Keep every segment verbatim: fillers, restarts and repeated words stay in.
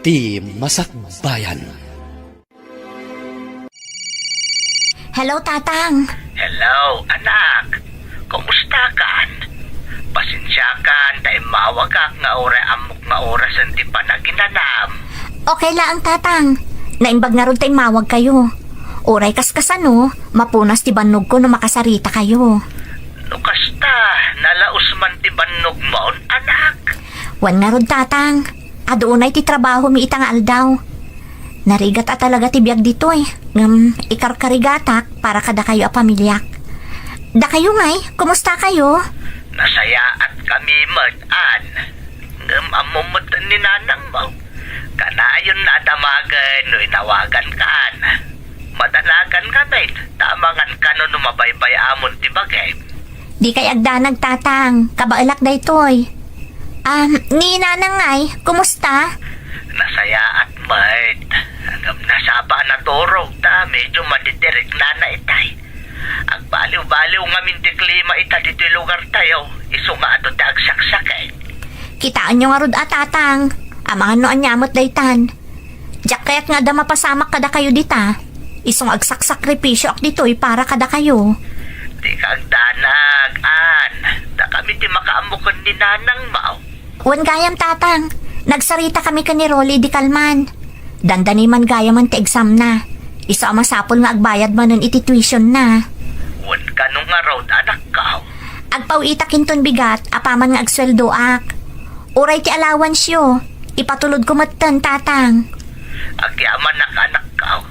Ti Masakbayan. Hello, Tatang. Hello, anak. Kumusta kan? Pasensiakan ta immawagak nga uray ammok nga orasen ti panaginanam. Okay laeng, Tatang. Naimbag ngarud ta immawagkayo. Uray kas kasano, mapunas ti bannogko no makasaritakayo. No kasta, nalaus man ti bannogmon, anak? Wen ngarud, Tatang. Adu unay ti trabahomi ita nga aldaw. Narigat a talaga ti biag ditoy, ngem ikarkarigatak para kadakayo a pamiliak. Dakayo ngay, kumustakayo? Nasayaat kami met, Ann. Ngem ammom met ni nanangmo. Kanayon a damagen no inawagankan. Madanagan ngamin, ta amangan kano no mabaybay-amon ti bagim. Dikay agdanag, Tatang. Kabaelak daytoy. Ah, ni Nanang ngay, kumusta? Nasayaat met. Ngem nasapa a naturog ta medyo madidiriknana itay. Agbaliw-baliw ngamin ti klima ita ditoy lugartayo, isu nga adu ti agsaksakit. Kitaenyo ngarud a, Tatang. Amangan no ania met daytan. Diak kayat nga adda mapasamak kadakayo dita. Isu nga agsaksakripisioak ditoy para kadakayo. Dika agdanag, Ann. Dakami ti makaammo ken ni Nanangmo. Wen gayam, Tatang. Nagsaritakami ken ni Rolly idi kalman. Dandani man gayamen ti examna. Isu a masapul nga agbayad manen iti tuitionna. Wen kano ngarud, anakko? Agpaw-itak inton bigat apaman nga agsueldoak. Uray ti allowanceyo, ipatulodko metten, Tatang. Agyamanak, anakko.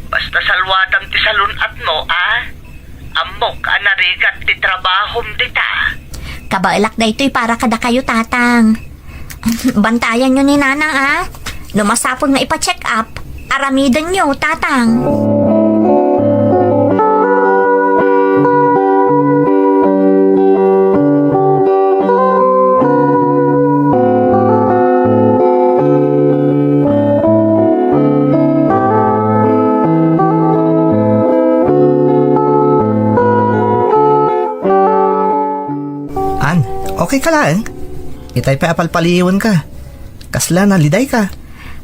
Basta saluadam ti salun-atmo, a? Ammok a narigat ti trabahom dita. Kabaelak daytoy para kadakayo, Tatang. Bantayanyo ni Nanang, a? No masapul nga ipa-check up, aramidenyo, Tatang. Ann, okay ka laeng? Itay pay a palpaliiwenka. Kasla nalidayka?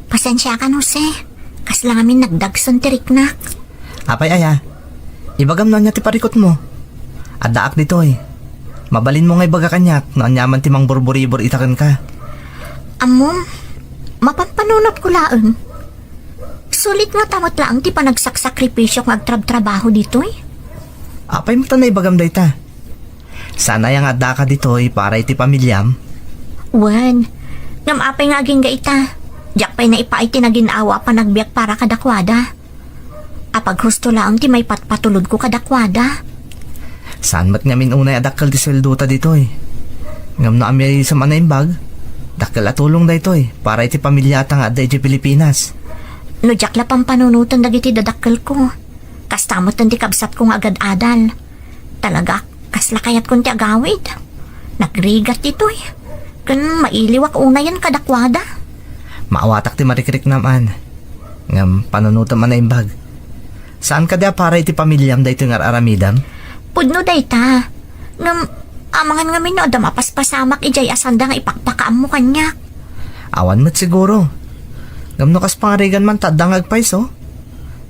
Pasensiakan, Jose. Kasla ngamin nagdagsen ti riknak. Apay aya? Ibagam no ania ti parikutmo. Addaak ditoy. Mabalinmo nga ibaga kaniak no ania man ti mangburburibor ita kenka. Ammom, mapanpanunotko laeng. Sulit ngata met laeng ti panagsaksakripisio nga agtrabtrabaho ditoy. Apay met a naibagam dayta? Saan aya nga addaka ditoy para iti pamiliam? Wen, ngem apay nga agingga ita? Diak pay naipaay ti naginnawa a panagbiag para kadakuada. Apaghusto laeng ti maipatpatulodko kadakuada. Saan met ngamin unay a dakkel ti sueldota ditoy. Ngem no amiayusem a naimbag, dakkel a tulong daytoy para iti pamiliata nga adda idiay Pilipinas. No diak la pampanunoten dagiti dadakkelko, kasta metten ti kabsatko nga agad-adal. Talaga, kasla kayatkon ti agawid. Nagrigat ditoy. Ken mailiwak unayen kadakuada. Maawatak ti marikriknam, Ann. Ngem panunotem a naimbag. Saan kadi a para iti pamiliam daytoy nga ar-aramidem? Pudno dayta. Ngem, amangan ngamin no adda mapaspasamak idiay a sanda nga ipakpakaammo kaniak. Awan met siguro. Ngem no kas pangarigan man ta adda nga agpayso,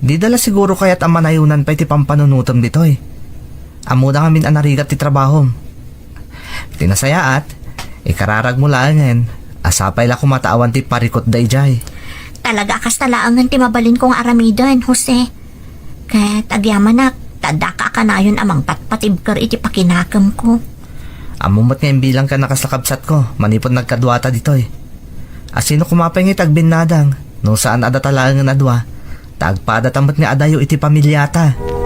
dida la siguro kayat a manayonan pay ti pampanunotem ditoy. Ammoda ngamin a narigat ti trabahom. Ti nasayaat, ikararagmo laengen a sapay la koma ta awan ti parikutda idiay. Talaga a kasta laengen ti mabalinko nga aramiden, Jose. Ket agyamanak, ta addaka a kanayon a mangpatpatibker iti pakinakemko. Ammom met nga imbilangka a kasla kabsatko manipud nagkaduata ditoy. A sino koma pay nga iti agbinnadang no saan a data laengen a dua, ta agpadata met nga adayo iti pamiliata.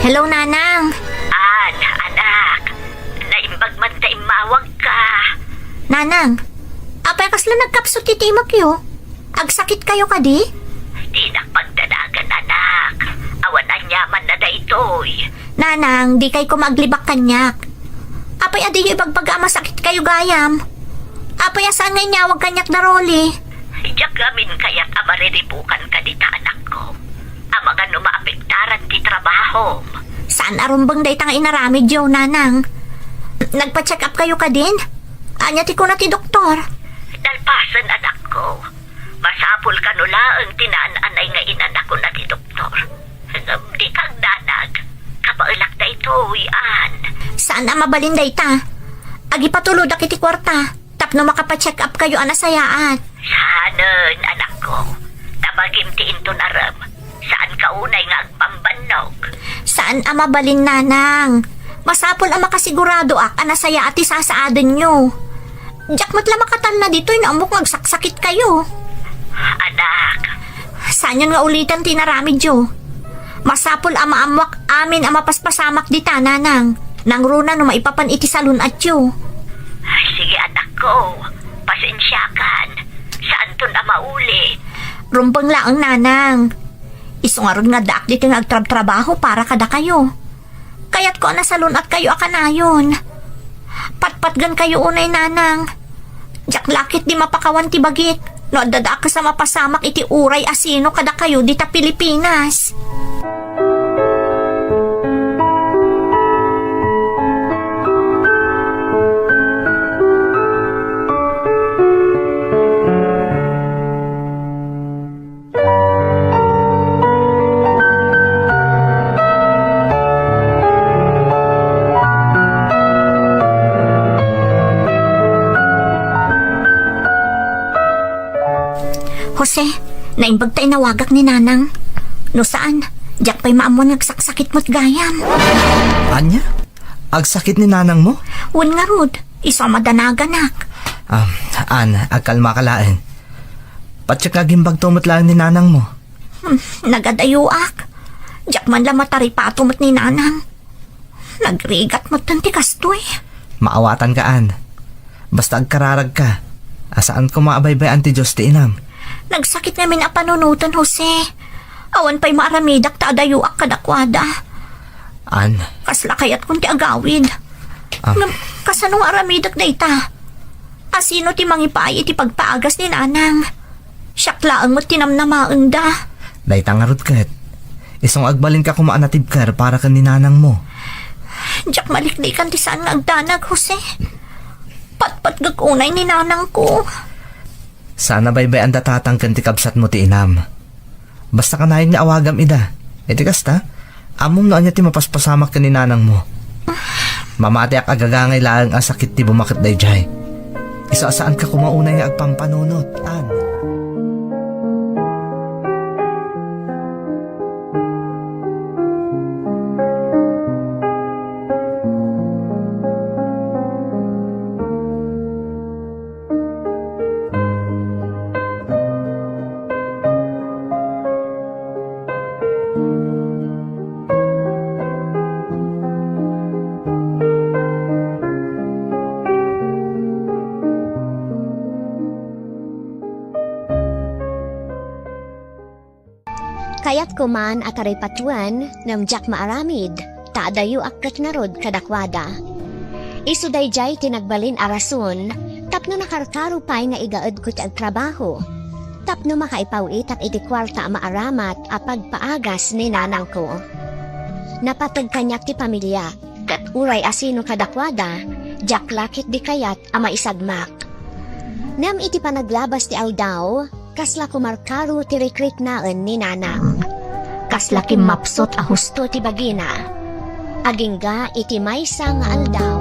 Hello, Nanang. Ann, anak. Naimbag man ta immawagka. Nanang, apay kasla nagkapsut ti timekyo? Agsakitkayo kadi? Dinak pagdanagan, anak. Awan aniamanna daytoy. Nanang, dikay koma aglibak kaniak. Apay a diyo ibagbaga a masakitkayo gayam? Apay a saan nga inyawag kaniak da Rolly? Diak ngamin kayat a mariribukanka dita, anakko. Amangan no maapektaran ti trabahom. Saan a rumbeng dayta nga inaramidyo, nanang. Nagpa-check up kayo kadin? Ania ti kuna ti doktor? Nalpasen, anakko. Masapul kano laeng ti naan-anay nga inanakon a ti doktor. Ngem dika agdanag. Kabaelak daytoy, Ann. Saan a mabalin dayta. Agipatulodak iti kuarta tapno makapa-check up kayo a nasayaat. Saanen, anakko. Ta bagim ti inton arem. Saanka unay nga agpambannog. Saan a mabalin, nanang. Masapul a makasiguradoak a nasayaat ti sasaadenyo. Diak met la makatalna ditoy no ammok nga agsaksakitkayo. Anak. Saanyon nga ulitan ti inaramidyo. Masapul a maammoak amin a mapaspasamak dita, nanang. Nangruna no maipapan iti salun-atyo. Ay, sige, anakko. Pasensiakan. Saanton a maulit. Rumbeng laeng, nanang. Isu ngarud nga addaak ditoy nga agtrabtrabaho para kadakayo. Kayatko a nasalun-atkayo a kanayon. Patpatgenkayo unay, nanang. Diak la ketdi mapakawan ti bagik no adda daak a mapasamak iti uray a sino kadakayo dita Pilipinas. Jose, naimbag ta inawagak ni Nanang. No saan, diak pay maammuan nga agsaksakit met gayam. Ania? Agsakit ni nanangmo? Wen ngarud, isu a madanaganak. Ah, Ann, agkalmaka laeng. Patiek nga agimbagto met laeng ni nanangmo. Hmm, nagadayoak. Diak man la mataripato met ni nanang. Nagrigat met ti kastoy. Maawatanka, Ann. Basta agkararagka a saan koma a baybay-an ti Dios ti inam. Nagsakit ngamin a panunoten, Jose. Awan pay maaramidak ta adayoak kadakuada. Ann. Kasla kayatkon ti agawid. Ah. Ngem, kasano nga aramidak dayta? Asino ti mangipaay iti pagpaagas ni nanang? Siak laeng met ti namnamaenda. Dayta ngarud ket. Isu nga agbalinka koma a natibker para ken ni nanangmo. Diak maliklikan ti saan nga agdanag, Jose. Patpatgek unay ni nanangko. Saan a baybay-an da tatang ken ti kabsatmo ti inam. Basta kanayon nga awagam ida. Iti kasta, ammom no ania ti mapaspasamak ken ni nanangmo. Mamatiak a gagangay laeng a sakit ti bumaket daydiay. Isu a saanka koma unay nga agpampanunot, Ann. Kayatko man a taripatoen, ngem diak maaramid, ta adayoak ket ngarud kadakuada. Isu daydiay ti nagbalin a rason tapno nakarkaro pay nga igaedko ti agtrabaho, tapno makaipaw-itak iti kuarta a maaramat a pagpaagas ni nanangko. Napateg kaniak ti pamiliak, ket uray asino kadakuada, diak la ketdi kayat a maisagmak. Ngem iti panaglabas ti aldaw, kasla kumarkaro ti rikriknaen ni nanang. Kasla kimmapsut a husto ti bagina. Agingga iti maysa nga aldaw.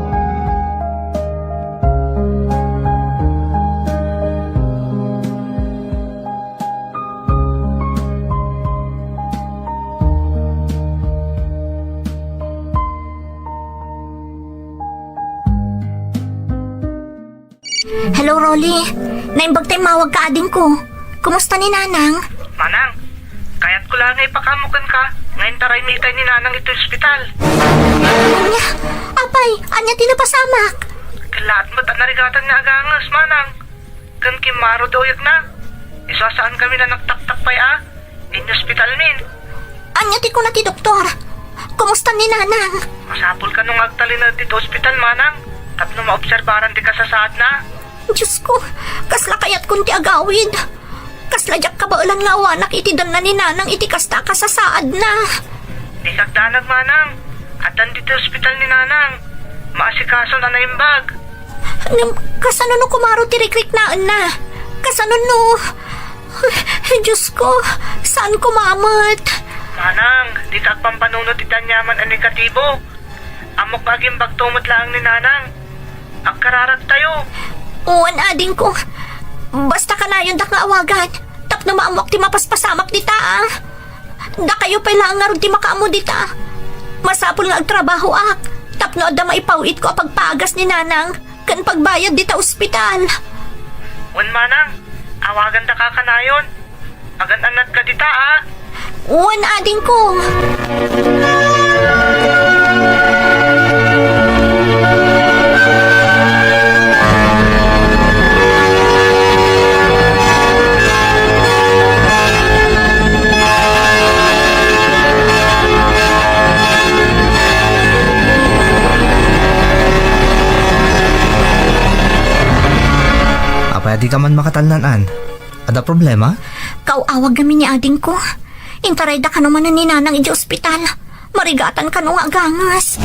Hello, Rolly. Naimbag ta immawagka, adingko. Kumusta ni Nanang? Manang, kayatko la nga ipakaammo kenka nga intaray mitay ni Nanang iti ospital. Ania? Apay, ania ti napasamak? Kellaat met a narigatan nga aganges, Manang. Ken kimmaro ti uyekna. Isu a saankami a nagtaktak pay a, inospitalmin. Ania ti kuna ti doktor? Kumusta ni Nanang? Masapul kano nga agtalinaed ditoy ospital, Manang. tapno maobserbaran ti kasasaadna. Diosko, kasla kayatkon ti agawid. Kasla diak kabaelan nga awanak iti danna ni Nanang iti kasta a kasasaadna. Dika agdanag, Manang. Addan ditoy ospital ni Nanang. Maasikason a naimbag. Ngem, kasano no kumaro ti rikriknaenna? Kasano no? Ay, Diosko, saan koma met? Manang, dika agpampanunot iti aniaman a negatibo. Ammok nga agimbagto met laeng ni Nanang. Agkararagtayo. Wen, adingko. Basta kanayondak nga awagan tapno maammoak ti mapaspasamak dita, a. Dakayo pay laeng ngarud ti makaammo dita. Masapul nga agtrabahoak tapno adda maipaw-itko a pagpagas ni Nanang ken pagbayad dita ospital. Wen, Manang, awagandaka kanayon. Agan-annadka dita, a. Wen, adingko. Apay a dika man makatalnan, Ann? Adda problema? Kaaw-awag ngamin ni adingko. Intarayda kano manen ni Nanang idiay ospital. Marigatan kano nga aganges.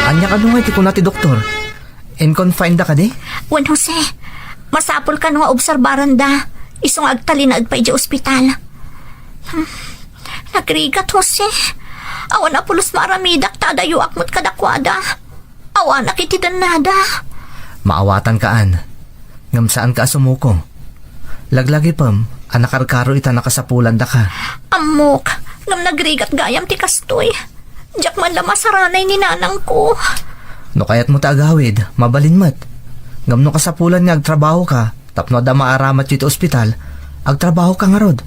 Ania kano nga iti kuna ti doktor? In-confine da kadi? Wen, Jose. Masapul kano nga obserbaranda isu nga agtalinaed pay idiay ospital. Hmm. Nagrigat, Jose. Awan a pulos maaramidak ta adayoak met kadakuada. Awanak iti dannada. Maawatanka, Ann. Ngem saanka a sumuko. Laglagipem a nakarkaro ita nakasapulandaka. Ammok, ngem nagrigat gayam ti kastoy. Diak man la masaranay ni nanangko. No kayatmo ti agawid, mabalin met. Ngem no kasapulan nga agtrabahoka tapno adda maaramatyo iti ospital, agtrabahoka ngarud.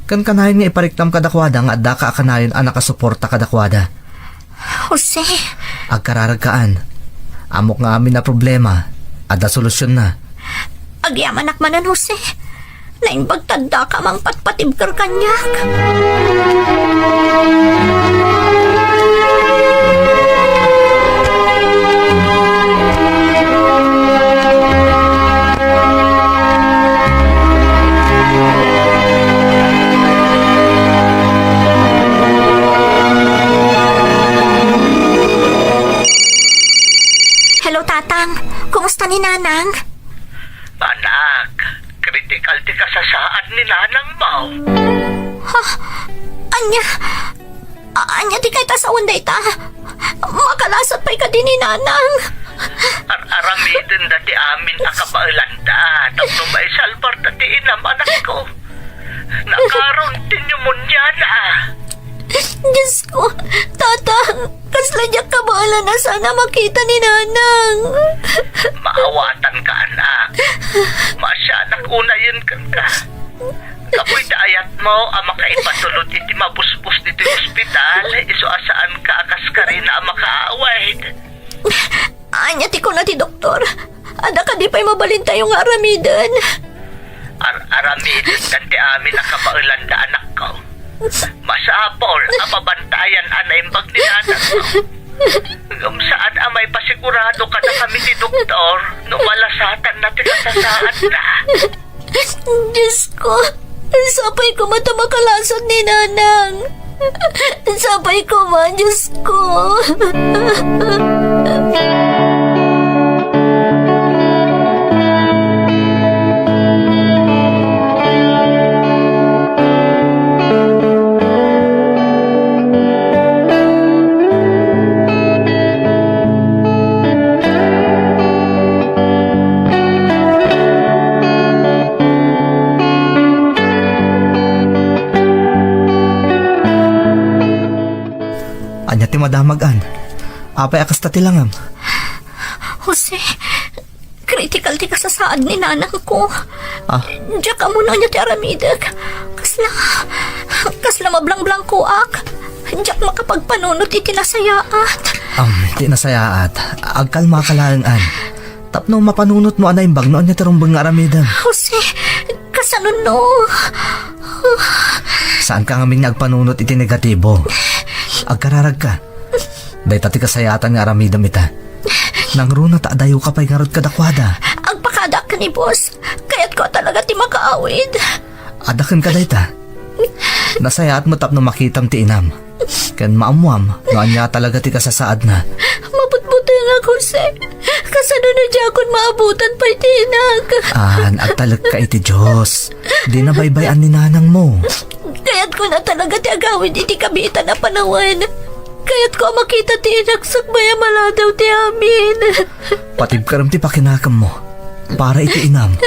Ken kanayon nga ipariknam kadakuada nga addaka a kanayon a nakasuporta kadakuada. Jose. Agkararagka, Ann. Ammok nga amin a problema, adda solusionna. Agyamanak manen, Jose. Naimbag ta addaka a mangpatpatibker kaniak. Hello, Tatang. Kumusta ni Nanang? Anak, kritikal ti kasasaad ni nanangmo. Ha? Ania? A-, ania ti kayat a sawen dayta? Makalasat pay kadi ni nanang? Ar-aramidenda ti amin a kabaelanda tapno maisalbarda ti inam, anakko. Nakaron ti pneumoniana. Diosko, Tatang, kasla diak kabaelan a saan a makita ni nanang. Maawatanka, anak. Maasianak unayen kenka. Gapu iti ayatmo a makaipatulod iti mabusbos ditoy ospital, isu a saanka a kaskarina a makaawid. Ania ti kuna ti doktor? Adda kadi pay mabalintayo nga aramiden? Ar-aramiden ti amin a kabaelanda, anakko. Masapul a mabantayan a naimbag ni nanangmo. Ngem saan a maipasigurado kadakami ti doktor no malasatanna ti kasasaadna. Diosko, sapay koma ta makalasat ni nanang. Sapay koma, Diosko. Ania ti madamag, Ann? Apay a kasta ti langam? Jose, critical ti kasasaad ni nanangko. Ah? Diak ammo no ania ti aramidek. Kasla, kasla mablangblankoak. Diak makapagpanunot iti nasayaat. Am, ti nasayaat. Agkalmaka laeng, Ann. Tapno mapanunotmo a naimbag no ania ti rumbeng nga aramidem. Jose, kasano no? Saanka ngamin nga agpanunot iti negatibo. Agkararagka. Dayta ti kasayaatan nga aramidem ita. Nangruna ta adayoka pay ngarud kadakuada. Agpakadaak ken ni boss. Kayatko talaga ti makaawid. Adda kenka dayta. Nasayaat met tapno makitam ti inam. Ken maammuam no ania talaga ti kasasaadna. Mabutbutengak, Jose. Kasano no diakon maabutan pay ti inak? An, agtalekka iti Dios. Dina baybay-an ni nanangmo. Kayatko na talaga ti agawid iti kabiitan a panawen. Kayatko a makita ti inak sakbay a maladaw ti amin. Patibkarem ti pakinakemmo para iti inam.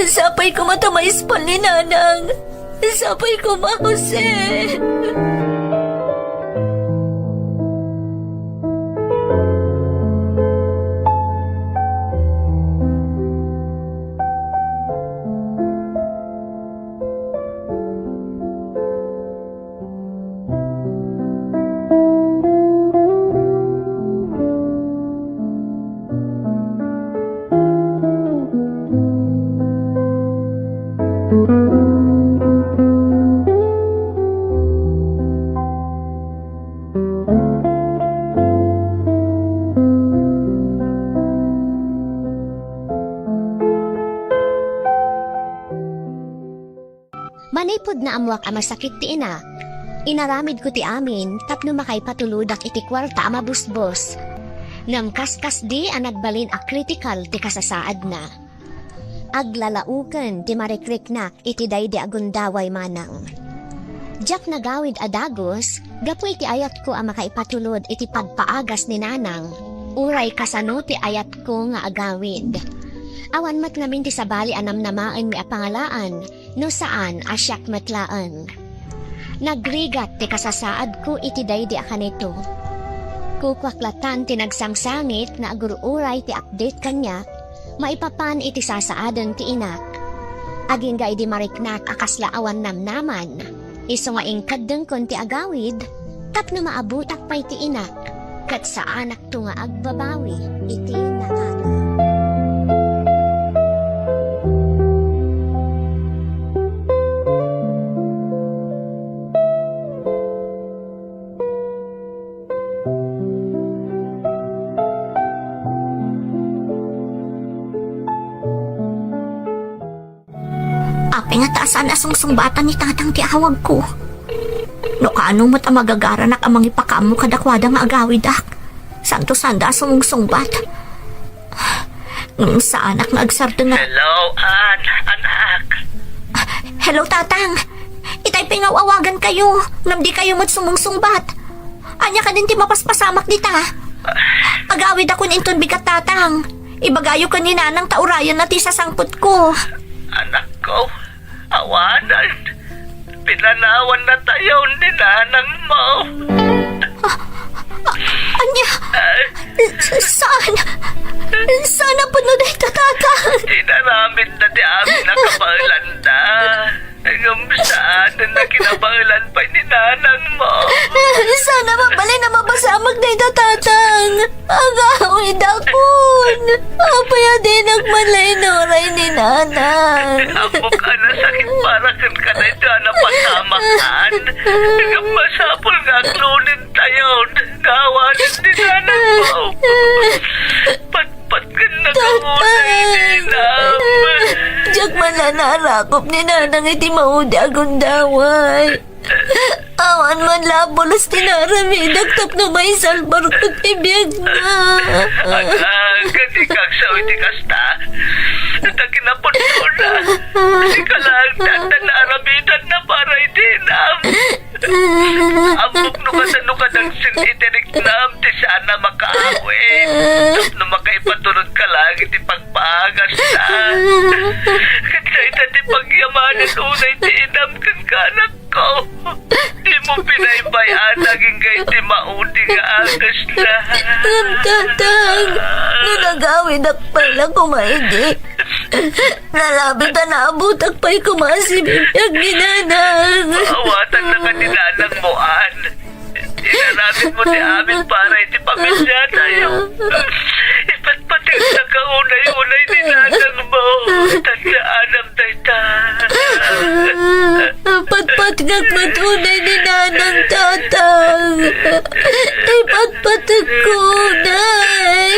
Sapay koma ta maispal ni nanang. Sapay koma, Jose. Manipud naammuak a masakit ti inak, inaramidko ti amin tapno makaipatulodak iti kuarta a mabusbos. Ngem kaskasdi a nagbalin a kritikal ti kasasaadna. Aglalaoken ti marikriknak iti daydi a gundaway manang. Diak nagawid a dagus gapu iti ayatko a makaipatulod iti pagpaagas ni nanang, uray kasano ti ayatko nga agawid. Awan met ngamin ti sabali a namnamaenmi a pangalaan, no saan a siak met laeng. Nagrigat ti kasasaadko iti daydi a kanito. Kukuak latan ti nagsangsangit nga agur-uray ti update kaniak maipapan iti sasaaden ti inak. Agingga idi mariknak a kasla awan namnaman, isu nga inkeddengkon ti agawid tapno maabutak pay ti inak ket saanak to nga agbabawi iti nakada. Apay nga ta saan a sungsungbatan ni tatang ti awagko? No kaano met a magagaranak a mangipakaammo kadakuada nga agawidak, santo sanda a sumungsungbat. Ngem saanak nga agsardeng nga... Hello, Ann, anak. Hello, Tatang. Itay pay nga aw-awagankayo, ngem dikayo met sumungsungbat. Ania kadin ti mapaspasamak dita? Agawidakon inton bigat, Tatang. Ibagayo ken ni Nanang ta urayenna ti sasangpetko. Anakko, awanen. Pinanawanna tayon ni nanangmo. Ah, ah, ania? Ah. S-, saan? Saan a pudno dayta, Tatang? Inaramidna ti amin a kabaelanda. Ngem saan a kinabaelan pay ni nanangmo. Saan a mabalin a mapasamak dayta, Tatang? Agawidakon. Apay a dinak man la inuray ni Nanang? Ammok a nasakit para kenka daytoy a napasamakan. Ngem masapul nga aglulid tayon nga awanen ni Nanangmo. Patpat ken nagauna, Tatang. Inam. Diak man la naarakop ni Nanang iti maudi a gundaway. Awan man la a pulos ti naaramidak tapno maisalbarko ti biagna. Anak, dika agsao iti kasta. Ta kinapudnona, dika laeng ti adda naaramidanna para iti inam. Ammok no kasano kadagsen iti riknam ti saan a makaawid tapno makaipatulodka laeng iti pagpaagasta. Ket dayta ti pagyamanen unay ti inam kenka, anakko. Dimo pinaybay-an agingga iti maudi nga agasna. Ngem, Tatang, no nagawidak pay la koma idi, nalabit a naabutak pay koma a sibibiag ni Nanang. Maawatannaka ni nanangmo, Ann. Inaramidmo ti amin para iti pamiliatayo. Ipatpategnaka unay-unay ni nanangmo. Tandaanam dayta. Patpatgak met unay ni Nanang, Tatang. Ipatpategko unay.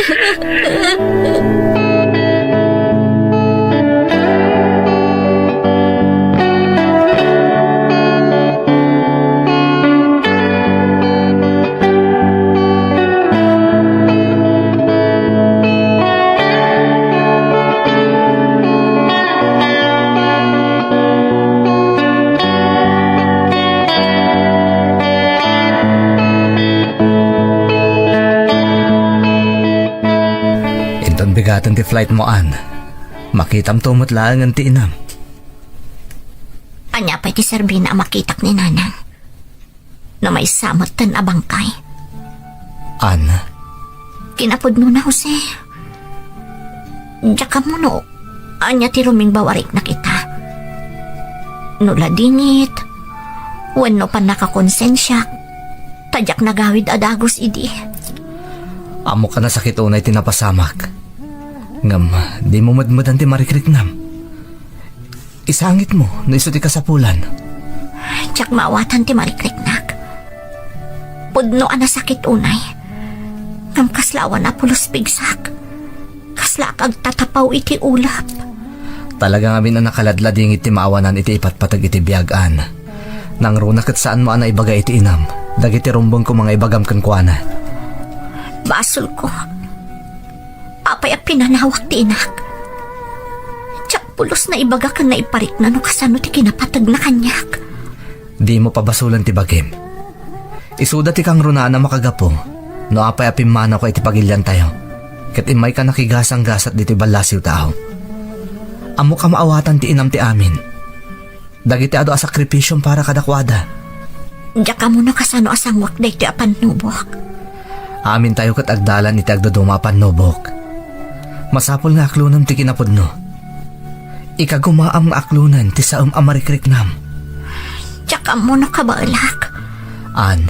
Gaten ti flight mo, Ann. Makitamto met laengen ti inam. Ania pay ti serbina a makitak ni Nanang no maysa metten a bangkay? Ann. Kinapudnona, Jose. Diak ammo no ania ti rumingbaw a riknak ita. No ladingit, wenno pannakakonsensiak, ta diak nagawid a dagus idi. Ammok a nasakit unay ti napasamak. Ngem, dimo medmedan ti marikriknam. Isangitmo no isu ti kasapulan. Diak maawatan ti marikriknak. Pudno a nasakit unay. Ngem kasla awan a pulos pigsak. Kaslaak agtatapaw iti ulep. Talaga ngamin a nakaladladingit ti maawanan iti ipatpateg iti biag, Ann. Nangruna ket saanmo a naibaga iti inam dagiti rumbengko nga ibagam kenkuana. Basolko. Apay a pinanawak ti inak? Diak pulos naibaga ken naiparikna no kasano ti kinapategna kaniak. Dimo pabasolen ti bagim. Isuda ti kangrunaanna a makagapu no apay a pimmanawka iti pagiliantayo, ket immayka nakigasanggasat ditoy ballasiw taaw. Ammok a maawatan ti inam ti amin. Dagiti adu a sakripisiom para kadakuada. Diak ammo no kasano a sanguak daytoy a pannubok. Amintayo ket agdalan iti agduduma a pannubok. Masapul nga aklonem ti kinapudno. Ikagumaam nga aklonen ti saem a marikriknam. Diak ammo no kabaelak. Ann,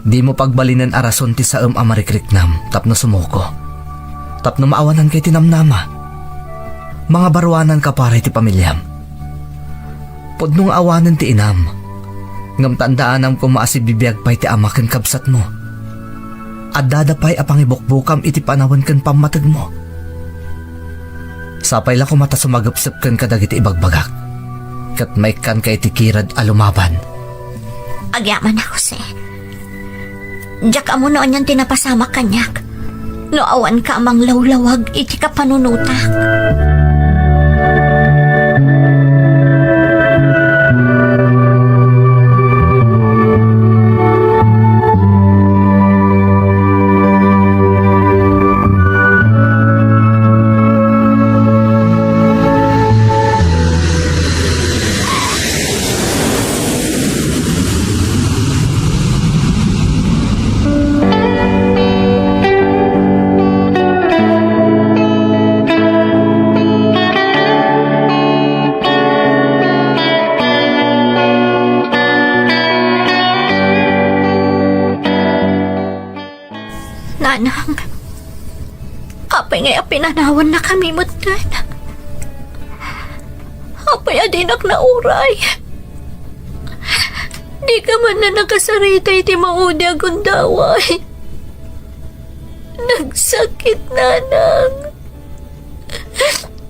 dimo pagbalinen a rason ti saem a marikriknam tapno sumuko. Tapno maawananka iti namnama. Mangabaruananka para iti pamiliam. Pudno nga awanen ti inam, ngem tandaanam koma a sibibiag pay ti ama ken kabsatmo. Addada pay a pangibukbukam iti panawen ken pammategmo. Sapay la koma ta sumagepsep kenka dagiti ibagbagak, ket maikkanka iti kirad a lumaban. Agyamanak, Jose. Diak ammo no anian ti napasamak kaniak no awanka a manglawlawag iti kapanunotak. Nanang, apay ngay a pinanawannakami metten? Apay a dinak nauray? Dika man la nakasaritay iti maudi a gundaway. Nagsakit, Nanang.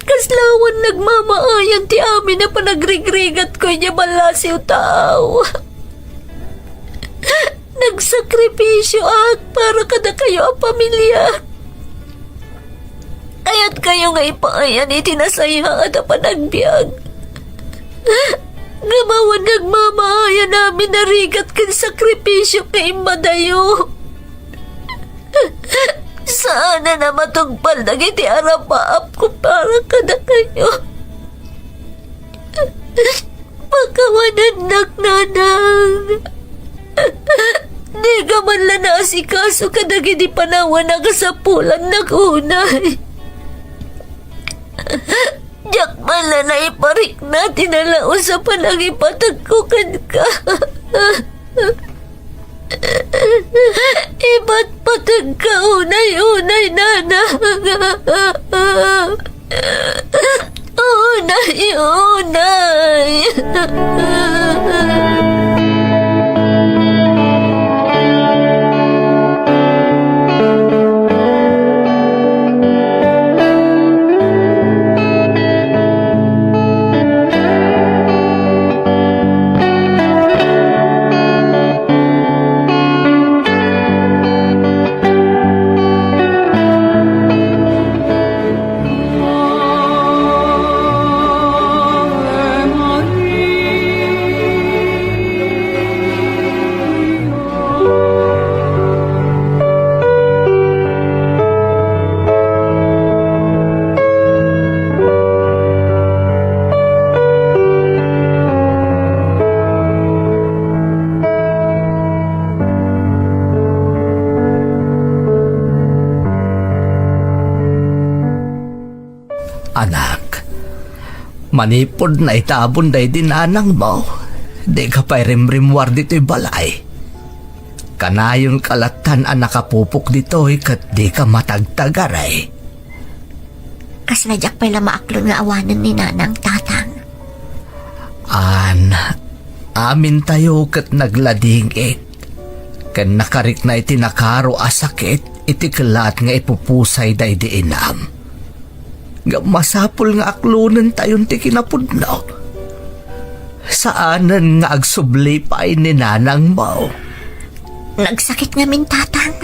Kasla awan nagmamaayan ti amin a panagrigrigatko idiay ballasiw taaw. Nagsakripisioak para kadakayo a pamiliak. Kayatkayo nga ipaayan iti nasayaat a panagbiag. Ngem awan nagmamaayan amin a rigat ken sakripisio nga immadayo. Saanen a matungpal dagiti arapaapko para kadakayo. Pakawanennak, Nanang. Dika man la naasikaso kadagiti panawen a kasapulannak unay. Diak man la naiparikna ti nalaus a panangipategko kenka. Ipatpategka unay-unay, Nanang. Unay, unay. Anak, manipud naitabon daydi nanangmo, dika pay rimrimmuar ditoy balay. Kanayonka lattan a nakapupok ditoy ket dika matagtagari. Kasla diak pay la maaklon nga awanen ni Nanang, Tatang. An, amintayo ket nagladingit ken nakarikna iti nakaro a sakit iti kellaat nga ipupusay daydi inam. Ngem masapul nga aklonentayon ti kinapudno. Saanen nga agsubli pay ni nanangmo. Nagsakit ngamin, Tatang.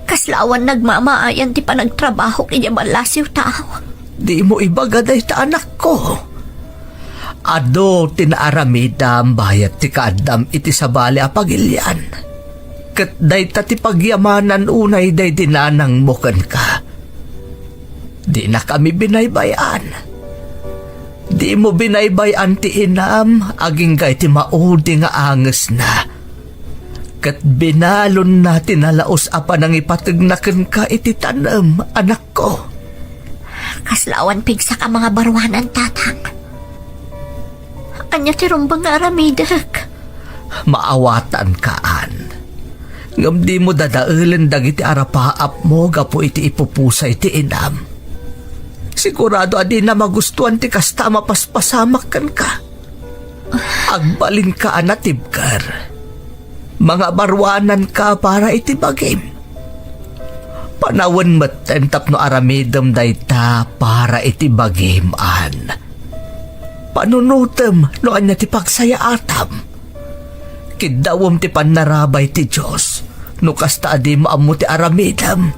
Kasla awan nagmamaayan ti panagtrabahok idiay ballasiw taaw. Dimo ibaga dayta, anakko. Adu ti naaramidam bayat ti kaaddam iti sabali a pagilian. Ket dayta ti pagyamanan unay daydi nanangmo kenka. Dinakami binaybay-an. Dimo binaybay-an ti inam agingga iti maudi nga angesna. Ket binalonna ti nalaus a panangipategna kenka iti tanem, anakko. Kasla awan pigsak a mga baruanan, Tatang. Ania ti rumbeng nga aramidek? Maawatanka, Ann. Ngem dimo dadaelen dagiti arapaapmo gapu iti ipupusay ti inam. Sigurado a dina magustuan ti kasta a mapaspasamak kenka. Agbalinka a natibker. Mangabaruananka para iti bagim. Panawen metten tapno aramidem dayta para iti bagim, Ann. Panunotem no ania ti pagsayaatam. Kiddawem ti pannarabay ti Dios no kasta a dimo ammo ti aramidem,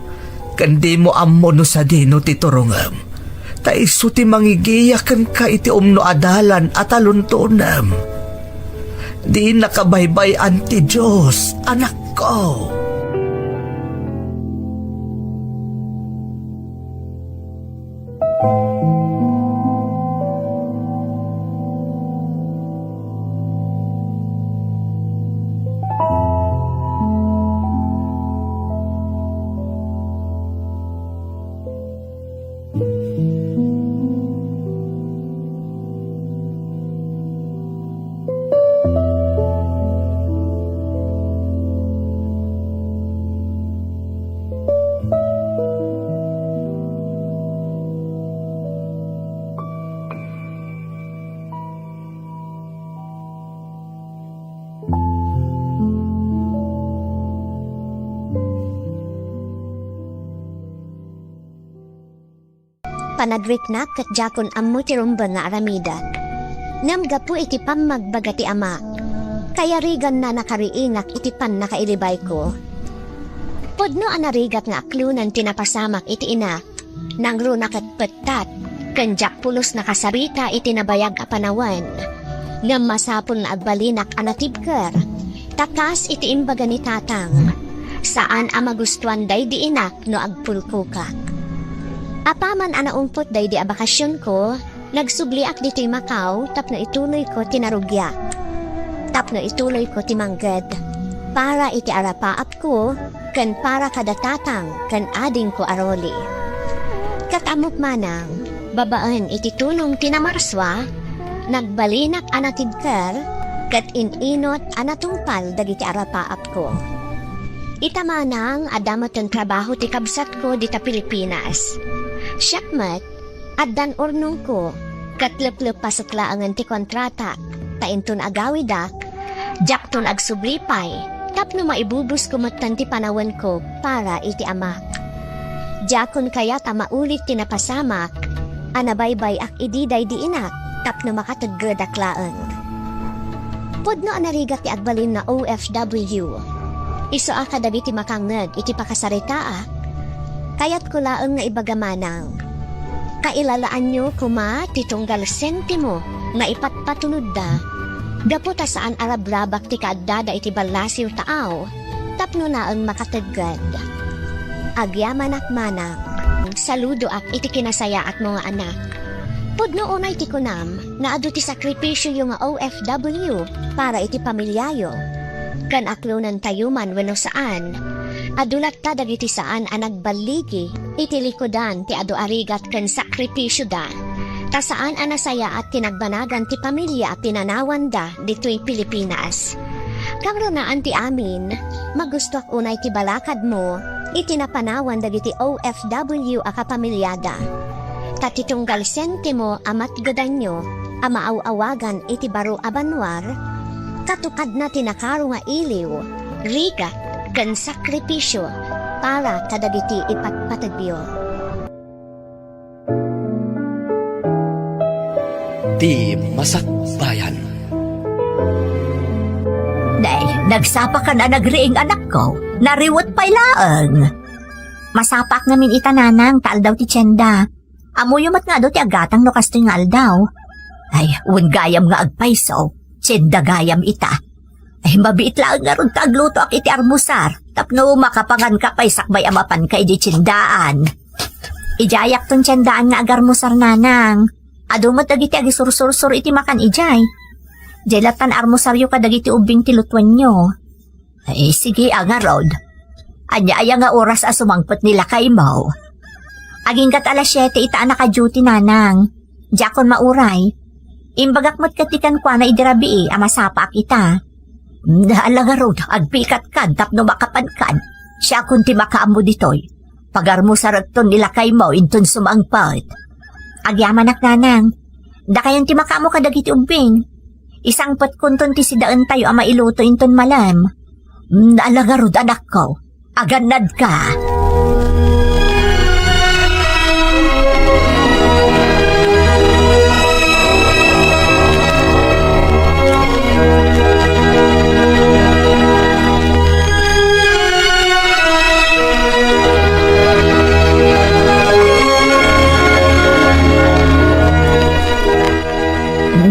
ken dimo ammo no sadino ti turongem. Ta isu ti mangigiya kenka iti umno a dalan a taluntonem. Dinaka baybay-an ti Dios, anakko. Panagriknak ket diakon ammo ti rumbeng nga aramidek. Ngem gapu iti pammagbaga ti amak, kayariganna nakariingak iti pannakailibayko. Pudno a narigat nga aklonen ti napasamak iti inak, nangruna ket pettat, ken diak pulos nakasarita iti nabayag a panawen. Ngem masapul nga agbalinak a natibker, ta kas iti imbaga ni Tatang, saan a magustuan daydi inak no agpulkokak. Apaman a naungpot daydi a bakasionko, nagsubliak ditoy Macau tapno ituloyko ti narugiak. Tapno ituloyko ti mangged para iti arapaapko ken para kada Tatang ken adingko a Rolly. Ket ammok manang, babaen iti tulong ti namarsua, nagbalinak a natibker ket in-inut a natungpal dagiti arapaapko. Ita manang, adda metten trabaho ti kabsatko dita Pilipinas. Siak met, addan urnongko, ket leplepasek laengen ti kontratak, ta inton agawidak, diakton agsubli pay tapno maibubusko metten ti panawenko para iti amak. Diakon kayat a maulit ti napasamak a nabaybay-ak idi daydi inak tapno makateggedak laeng. Pudno a narigat ti agbalin nga O F W. Isu a kadagiti makangngeg iti pakasaritaak, kayatko laeng nga ibaga manang, kailalaanyo koma ti tunggal sentimo nga ipatpatunodda, gapu ta saan a rabrabak ti kaaddada iti ballasiw taaw tapno laeng makategged. Agyamanak manang, saludoak iti kinasayaatmo nga anak. Pudno unay ti kunam nga adu ti sakripisioyo nga O F W para iti pamiliayo. Ken aklonentayo man wenno saan, Adu latta dagiti saan a nagballigi iti likudan ti adu a rigat ken sakripisioda, ta saan a nasayaat ti nagbanagan ti pamilia a pinanawanda ditoy Pilipinas. Kangrunaan ti amin, magustoak unay ti balakadmo iti napanawan dagiti O F W a kapamiliada. Ta ti tunggal sentimo a matgedanyo a maaw-awagan iti baro a banua, katukadna ti nakaro nga iliw, rigat, ken sakripisio para kadagiti ipatpategyo. Ti Masakbayan. Nay, nagsapakan a nagriing, anakko. Nariwet pay laeng. Masapaak ngamin ita, nanang, ta aldaw ti tienda. Ammoyo met nga adu ti agatang no kastoy nga aldaw. Ay, wen gayam nga agpayso, tienda gayam ita. Ay, mabiit laeng ngarud ta aglutoak iti armusar tapno makapanganka pay sakbay a mapanka idi tiendaan. Idiayakton tiendaan nga agarmusar, nanang. Adu met dagiti agisursursor iti makan idiay. Diay lattan armusaryo kadagiti ubbing ti lutuenyo. Ay, sige a ngarud. Ania aya nga oras a sumangpet ni lakaymo? Agingga't alas siete ita a naka-duty, nanang. Diakon mauray. Imbagak met ketdi kenkuana idi rabii a masapaak ita. Ala ngarud, agpikatkan tapno makapankan. Siakon ti makaammo ditoy. Pagarmusarekton ni lakaymo inton sumangpet. Agyamanak, nanang. Dakayon ti makaammo kadagiti ubbing. Isangpetkonton ti sidaentayo a mailuto inton malem. Mm, ala ngarud, anakko. Agannadka.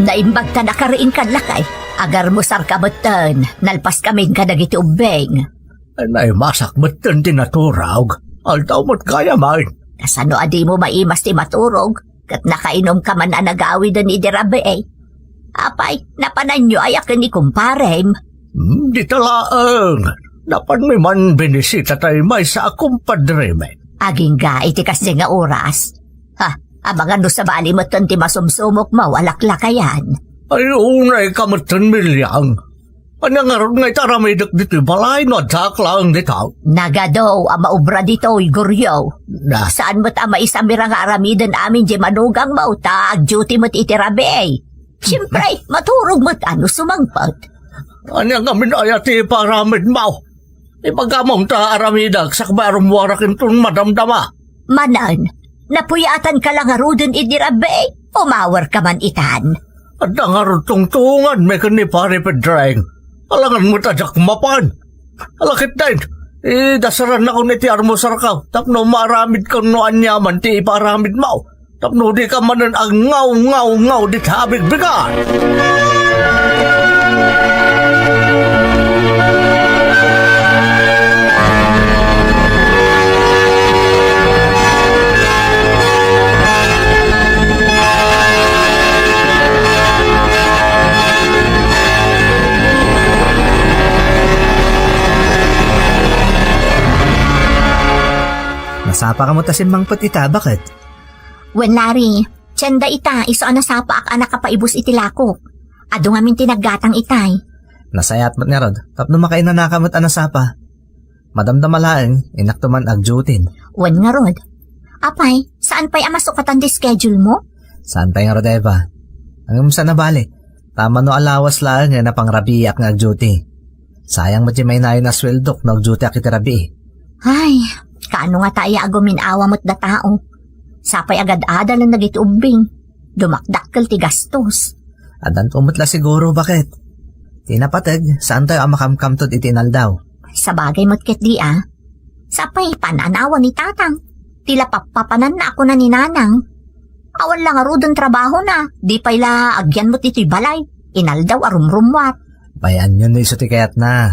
Naimbag ta nakariingkan, lakay. Agarmusarka metten, nalpaskamin kadagiti ubbing. Naimasak metten ti naturog. Aldaw met gayam. Kasano a dimo maimas ti maturog? Ket nakainumka man a nagawiden idi rabii. Apay, napananyo aya ken ni kumparem? Hmm, dita laeng. Napanmi man binisita tay maysa a kumpadremi. Agingga iti kasdi nga oras. Ha, amangan no sabali metten ti masumsumokmo a laklakayan. Ay, unayka metten, Miliang. Ania ngarud nga iti aramidek ditoy balay no addaak laeng dita? Nagadu a maubra ditoy, Goryo. Na. Saan met a maisamirang nga aramiden amin diay manugangmo ta ag-duty met iti rabii. Siempre, maturog met a no sumangpet. Ania ngamin aya ti ipaaramidmo? Ibagam ta aramidek sakbay a rummuarak inton madamdama. Manen, napuyatanka la ngaruden idi rabii, umawarka man itan. Adda ngarud tungtunganmi ken ni Pare Pedreng. Alangan met a diak mapan. Ala ketdin, idasarannakon iti armusarko tapno maaramidkon no aniaman ti ipaaramidmo. Tapno dika manen agngaw-ngaw-ngaw dita a bigbigan. Nasapaka met a simmangpet ita, baket? Wen, Larry, tienda ita, isu a nasapaak a nakapaibus iti lakok. Adu ngamin ti naggatang itay. Nasayaat met ngarud, tapno makainanaka met a nasapa. Madamdama laeng, innakto man ag-duty. Wen ngarud. Apay, saan pay a masukatan ti schedule mo? Saan pay ngarud, Eva? Ngem saan a bale, ta mano a lawas laeng nga napangrabiiak nga ag-duty. Sayang met ti mainayon a sueldok no ag-dutyak iti rabii. Ay, kaano ngata aya a gumin-awa met datao? Sapay agad-adalen dagiti ubbing. Dumakdakkel ti gastos. Addanto met la siguro, baket? Ti napateg, saantayo a makamkamtod iti inaldaw. Sabagay met ketdi a. Sapay, pananawan ni Tatang. Ti la pappapananna a kuna ni Nanang. Awan la ngaruden trabahona, di pay la agyan met ditoy balay. Inaldaw a rumrummuar. Bayan yun no isu ti kayatna.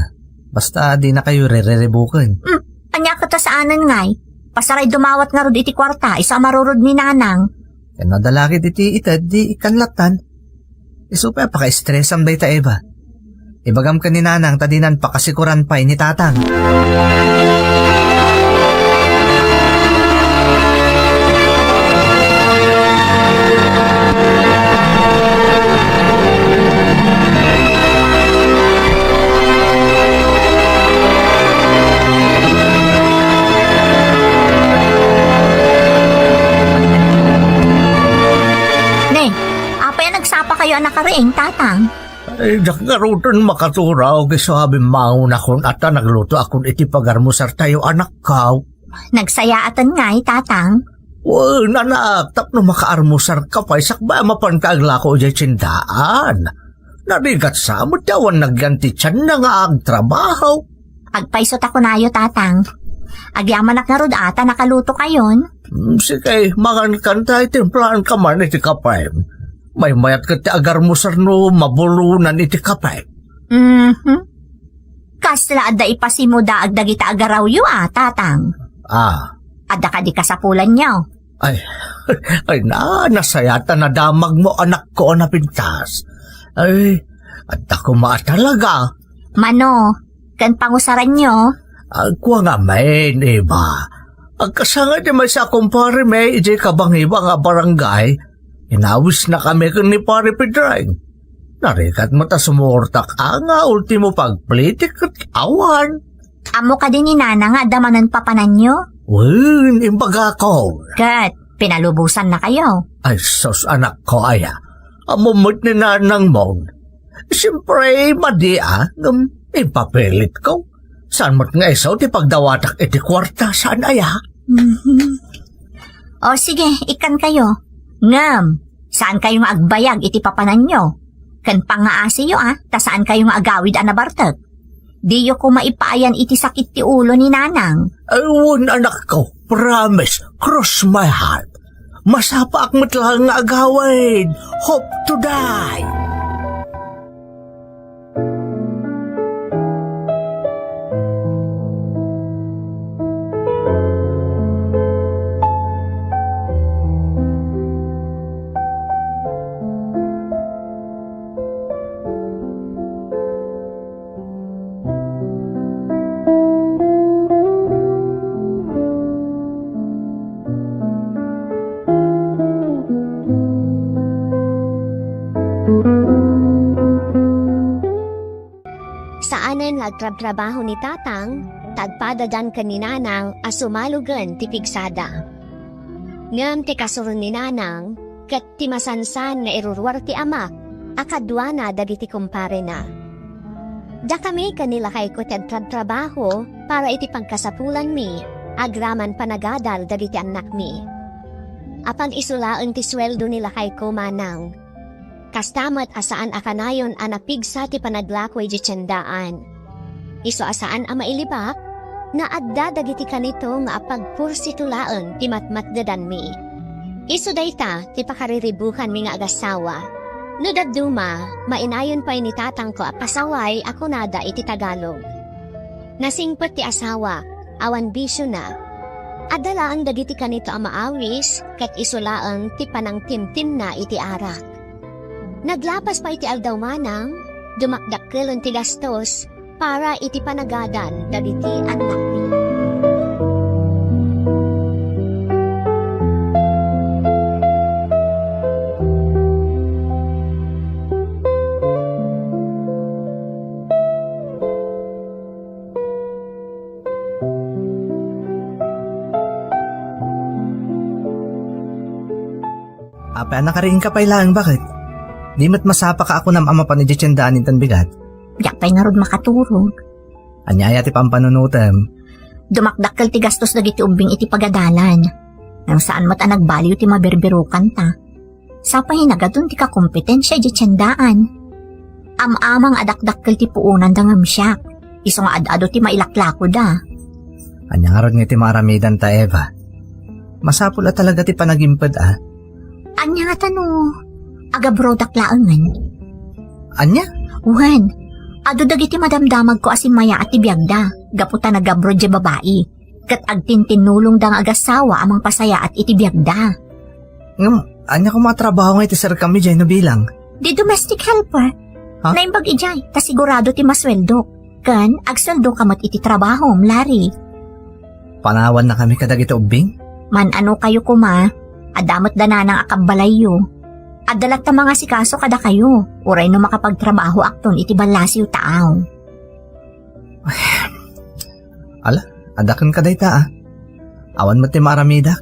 Basta dinakayo ririribuken. Hmm, ania ket a saanen ngay? Pasaray dumawat ngarud iti kuarta, isu a marurod ni Nanang. Ken no adda la ket iti ited, di ikkan lattan. Isu pay a pakaestresam dayta, Eva. Ibagam ken ni Nanang ta dinan pakasikuran pay ni Tatang. Nakaring, Tatang. Ay, diak ngaruden makaturaw, isu a bimmangonakon a ta naglutoakon iti pagarmusartayo, anakko. Nagsayaaten ngay, Tatang. Wen, anak, tapno makaarmusarka pay sakbay a mapanka aglako idiay tiendaan. Narigat sa met ti awan nagyan ti tianna nga agtrabaho. Agpayso ta kunayo, Tatang. Agyamanak ngarud a ta nakalutokayon. Hmm, sige, mangankan ta, timplaanka man iti kape. Maymayat ket ti agarmusar no mabulonan iti kape. Mhm. Kasla adda ipasimudaag dagita agarawyo a, Tatang? Ah. Adda kadi kasapulanyo? Ay, ay na, nasayat a nadamagmo, anakko a napintas. Ay, adda koma a talaga. Mano, ken pangusaranyo? Agkua ngamin, Eva. Agkasangay ti maysa a kumparemi idiay kabangiba nga barangay. Inawisnakami ken ni Pare Pedring. Narigat met a sumuortak a nga ultimo pagplitik ket awan. Ammo kadi ni Nana nga adda manen papananyo? Wen, imbagakon. Ket, pinalubosannakayo? Ay, sus, anakko, aya. Ammo met ni Nanang Mon. Siyempre, madi a, ngem impapilitko. Saan met nga isu ti pagdawatak iti kuarta, saan aya? Mhm. O sige, ikkankayo. Ngem, saankayo nga agbayag iti papananyo. Ken pangngaasiyo a, ta saankayo nga agawid a nabartek. Diyo koma ipaayan iti sakit ti ulo ni Nanang. Ay, wen, anakko. Promise. Cross my heart. Masapaak met laeng nga agawid. Hope to die. Saanen nga agtrabtrabaho ni Tatang, ta agpadadan ken ni Nanang a sumalugen ti pigsada. Ngem ti kasuron ni Nanang, ket ti masansan nga iruruar ti amak a kaduana dagiti kumparena. Dakami ken ni lakayko ti agtrabtrabaho para iti pagkasapulanmi agraman panagadal dagiti annakmi. Apan isu laeng ti sueldo ni lakayko, manang. Kasta met a saan a kanayon a napigsa ti panaglako idiay tiendaan. Isu a saan a mailibak, nga adda dagiti kanito nga apagpursito laeng ti matmatdedanmi. Isu dayta ti pakariribukanmi nga agassawa. No dadduma, mainayon pay ni tatangko a pasaway a kunada iti Tagalog. Nasingpet ti asawa, awan bisiona. Adda laeng dagiti kanito a maawis, ket isu laeng ti panangtimtimna iti arak. Naglapas pay ti aldaw manang, dumakdakkelen ti gastos para iti panagadan dagiti annakmi. Apay, a nakariingka pay laeng, baket? Di met masapaka a kunam a mapan idiay tiendaan inton bigat? Diak pay ngarud makaturog. Ania aya ti pampanunotem? Dumakdakkel ti gastos dagiti ubbing iti pagadalan. Ngem saan met a nagbaliw ti mabirbirokanta. Sapay nagadun ti kakompetensia idiay tiendaan. Am-amang a dakdakkel ti puonanda ngem siak. Isu nga ad-adu ti mailaklakoda. Ania ngarud nga iti maaramidanta, Eva? Masapul a talaga ti panagimped a. Ania ngata no agabrodak laengen? Ania? Wen, adu dagiti madamdamagko a simmayaat ti biagda, gapu ta nagabroad diay babai. Ket agtintinnulongda nga agassawa a mangpasayaat iti biagda. Ngem, ania koma a trabaho nga iti serkami diay no bilang? Di domestic helper. Ha? Naimbag idiay, ta sigurado ti masueldok. Ken, agsueldoka met iti trabahom, Larry. Panawannakami kadagiti ubbing? Man-anokayo koma, adda met da nanang a kabbalayyo. Adda latta mangasikaso kadakayo, uray no makapagtrabahoakton iti ballasiw taaw. Ala, adda kenka dayta, a. Awan met ti maaramidak.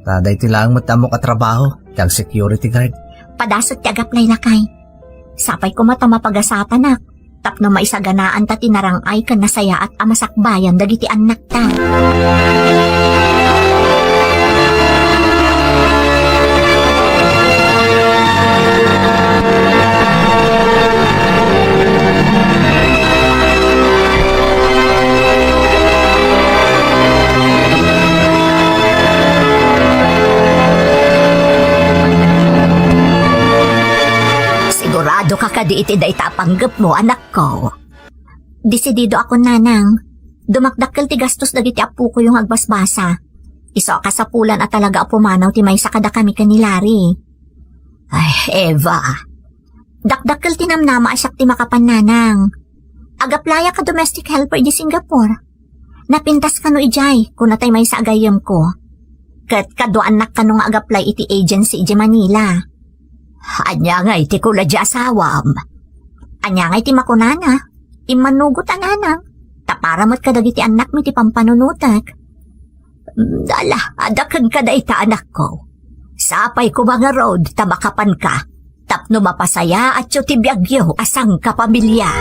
Ta daytoy laeng met ti ammok a trabaho, ti ag-security guard. Padasek ti ag-apply, lakay. Sapay koma ta mapagasatanak, tapno maisaganaanta ti narang-ay ken nasayaat a masakbayan dagiti annakta. Sigurado ka kadi iti dayta a panggepmo, anakko? Desidido akon, nanang. Dumakdakkel ti gastos dagiti appokoyo nga agbasbasa. Isu a kasapulan a talaga a pumanaw ti maysa kadakami ken ni Larry. Ay, Eva. Dakdakkel ti namnama a siak ti makapan, nanang. Ag-applyak a domestic helper idi Singapore. Napintas kano idiay, kuna tay maysa a gayyemko. Ket kaduaannak kano nga ag-apply iti agency idiay Manila. Ania ngay ti kuna di asawam? Ania ngay ti makunana? Immanugot a, nanang. Ta para met kadagiti annakmi ti pampanunotek. Mm, ala, adda kenka dayta, anakko. Sapay koma ngarud ta makapanka tapno mapasayaatyo ti biagyo a sangkapamilya.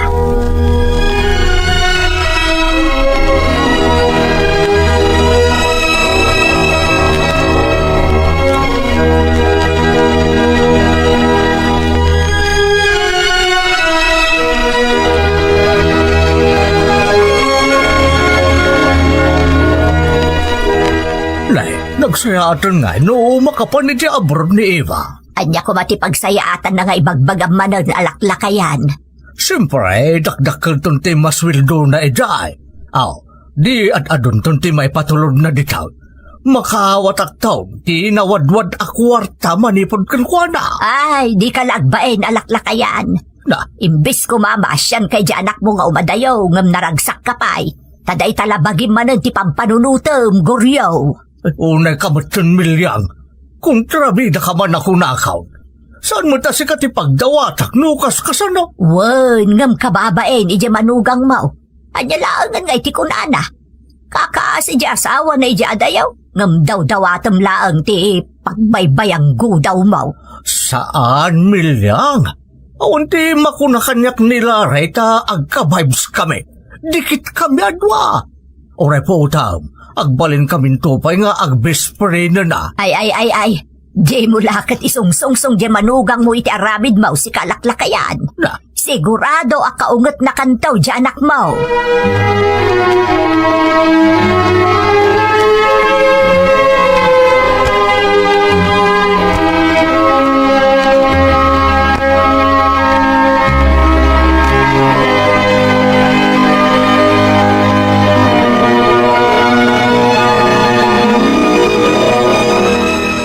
Nay, nagsayaaten ngay no makapan iti abroad ni Eva. Ania koma ti pagsayaatanna nga ibagbagam manen a laklakayan? Siempre, dakdakkelton ti masueldona idiay. Aw, di ad-adunton ti maipatulodna ditoy. Makaawatakton ti nawadwad a kuarta manipud kenkuana. Ay, dika la agbain a laklakayan. Na? Imbes koma maasianka idiay anakmo nga umadayo, ngem naragsakka pay. Ta dayta la bagim manen ti pampanunotem, Goryo. Ay, unayka metten, Miliang. Kontrabidaka man a kunakon. Saan met a sika ti pagdawatak no kaskasano? Wen, ngem kababain idiay manugangmo. Ania laengen ngay ti kunana? Kakaasi idiay asawana idiay adayo, ngem dawdawatem laeng ti pagbaybayanggodawmo. Saan, Miliang. Awan ti makuna kaniak ni Larry ta agka-vibes kami. Dikit kami a dua. Uray putam, agbalin kaminto pay nga agbesprena. Ay, ay, ay, ay. Dimo la ket isungsungsong diay manugangmo iti aramidmo, sika a laklakayan. Na? Sigurado a kaungetnakanto diay anakmo.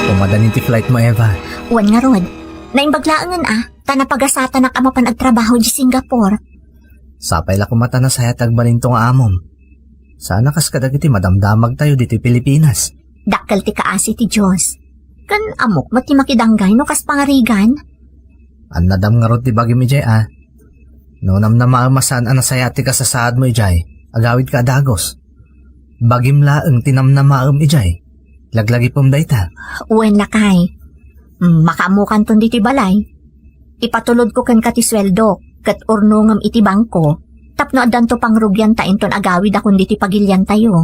Umadani ti flightmo, Eva. Wen ngarud, naimbag laengen a, ta napagasatanak a mapan agtrabaho idiay Singapore. Sapay la koma ta nasayaat ti agbalinto nga amom. Saan a kas kadagiti madamdamagtayo ditoy Pilipinas. Dakkel ti kaasi ti Dios. Ken ammok met ti makidanggay no kas pangarigan. Annadam ngarud ti bagim idiay a. No namnamaem a saan a nasayaat ti kasasaadmo idiay, agawidka a dagus. Bagim laeng ti namnamaem idiay. Laglagipem dayta. Wen, lakay. Mm, makaammokanton ditoy balay. Ipatulodko kenka ti sueldok, ket urnongem iti bangko, tapno addanto pangrugianta inton agawidakon ditoy pagiliantayo.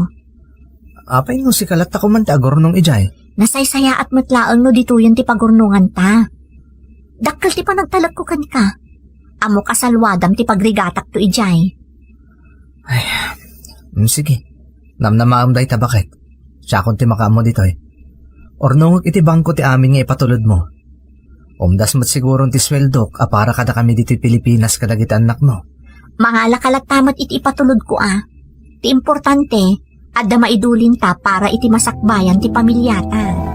Apay no sika latta koma ti agurnong idiay? Nasaysayaat met laeng no ditoyen ti pagurnonganta. Dakkel ti panagtalekko kenka. Ammok a salwadam ti pagrigatakto idiay. Ay, mm, sige. Namnamaem dayta, baket. Siakon ti makaammo ditoy. Urnongek iti bangko ti amin nga ipatulodmo. Umdas met siguron ti sueldok a para kadakami ditoy Pilipinas kadagiti annakmo. Mangalaka latta met iti ipatulodko a. Ti importante, adda maidulinta para iti masakbayan ti pamiliata.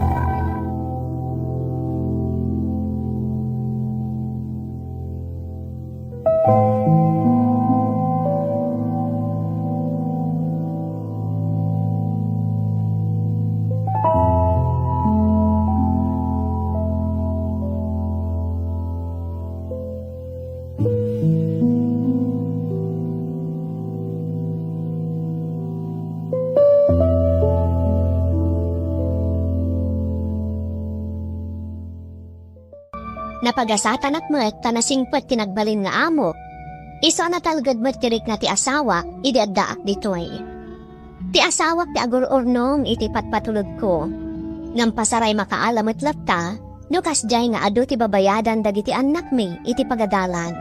Napagasatanak met ta nasingpet ti nagbalin nga amok. Isu a natalged met ti rikna ti asawak idi addaak ditoy. Ti asawak ti agur-urnong iti patpatulodko. Ngem pasaray makaala met latta no kasdiay nga adu ti babayadan dagiti annakmi iti pagadalan.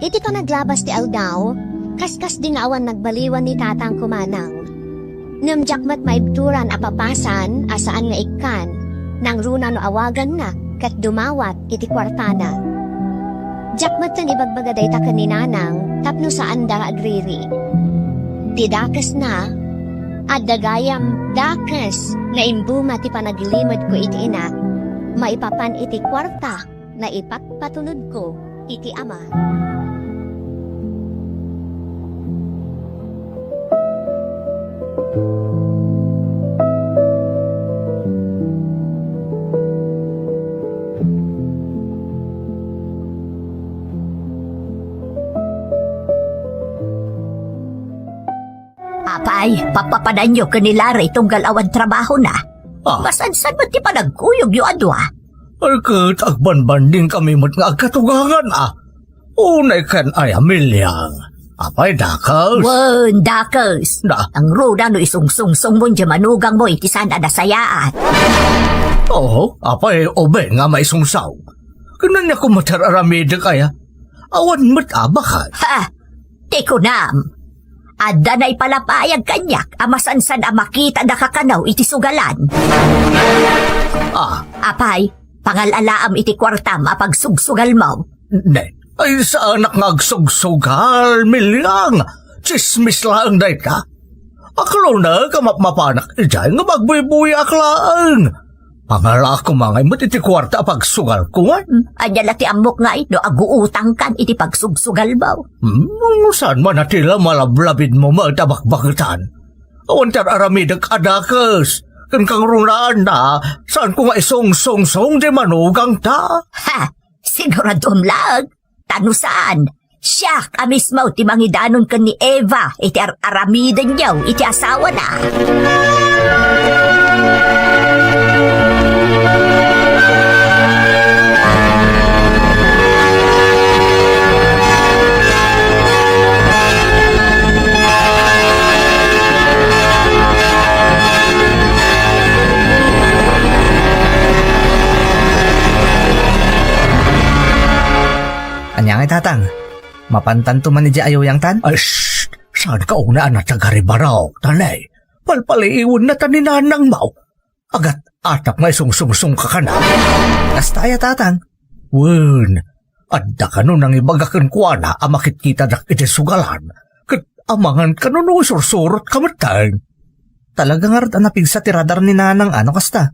Iti panaglabas ti aldaw, kaskasdi nga awan nagbaliwan ni tatangko manang. Ngem diak met maibturan a papasan a saan nga ikkan, nangruna no awaganna ket dumawat iti kuartana. Diak metten ibagbaga dayta ken ni nanang tapno saanda nga agriri. Ti dakesna, adda gayam dakes nga imbunga ti panaglimed ko iti ina, maipapan iti kuarta nga ipatpatulodko iti ama. Apay, papapananyo ken ni Larry tunggal awan trabahona. Ah. Masansan met ti panagkuyogyo a dua. Ay, ket agbanbanding kami met nga agkatugangan, ah. Unay ken ay a Milyang. Apay, dakes? Wen, dakes. Da. Nangruna no isungsungsongmo diay manugangmo iti saan a nasayaat. Oo, apay, ubbing nga maisungsong. Ken ania koma ti ar-aramidek aya? Awan met abakan. Ha! Ti kunam, adda naipalapayag kaniak a masansan a makitada kakano iti sugalan. Ah. Apay, pangal-alaam iti kuartam a pagsugsugalmo. Ne, ay, saanak nga agsugsugal, Milyang. Tsismis laeng dayta. Aklonek a mapmapanak idiay nga magbuybuyaak laeng. Pangalaak koma ngay met iti kuarta a pagsugalko, wen? Ania la ti ammok ngay no aguutangkan iti pagsugsugalmo? Hmm, saan man a ti la malablabidmo met a bakbaketan? Awan ti ar-aramidek a dakes. Ken kangrunaanna, saanko nga isungsungsong diay manugangta. Ha! Siguraduem laeng. Ta no saan, siak a mismo ti mangidanon ken ni Eva iti ar-aramidenyo iti asawana. Ania ngay, Tatang? Mapantanto man idiay ayuyangtan? Ay, shh! Saanka unay a natagaribaraw, tanay. Palpaliiwenna ta ni nanangmo. Agat-atap nga isungsungsongka kana. Kasta aya, Tatang? Wen, adda kano nangibaga kenkuana a makitkitada idiay sugalan, ket amangan kano no isursurotka metten. Talaga ngarud a napigsa ti radar ni Nanang a no kasta?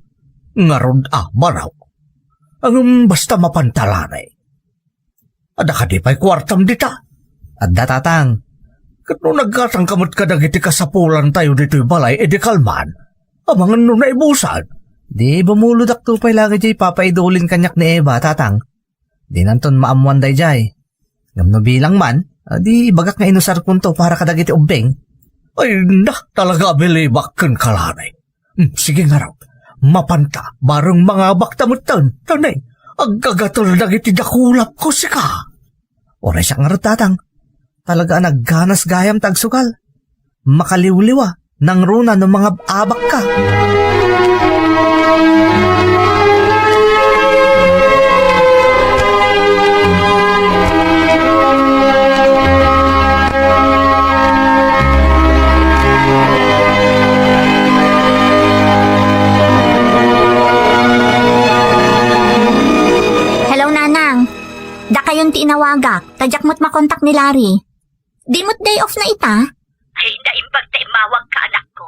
Ngarud a, baro. Ngem basta mapanta laeng. Adda kadi pay kuartam dita? Adda, Tatang. Ket no naggatangka met kadagiti kasapulantayo ditoy balay idi kalman, amangan no naibusan. Di bumulodakto pay laeng idiay papaidulin kaniak ni Eva, Tatang. Dinanton maammoan daydiay. Ngem no bilang man, a, di ibagak nga inusarkonto para kadagiti ubbing. Ay, na, talaga a bilibak kenka laeng. Hmm, sige ngarud. Mapanta, bareng mangabakta metten. Tanay, aggagatel dagiti dakulapko sika. Uray siak ngarud, Tatang. Talaga a nagganas gayam ta agsugal. Makaliwliwa, nangruna no mangab-abakka. Hello, Nanang. Dakayon ti inawagak, ta diak met makontak ni Larry. Di met day off na ita? Ay, naimbag ta immawagka, anakko.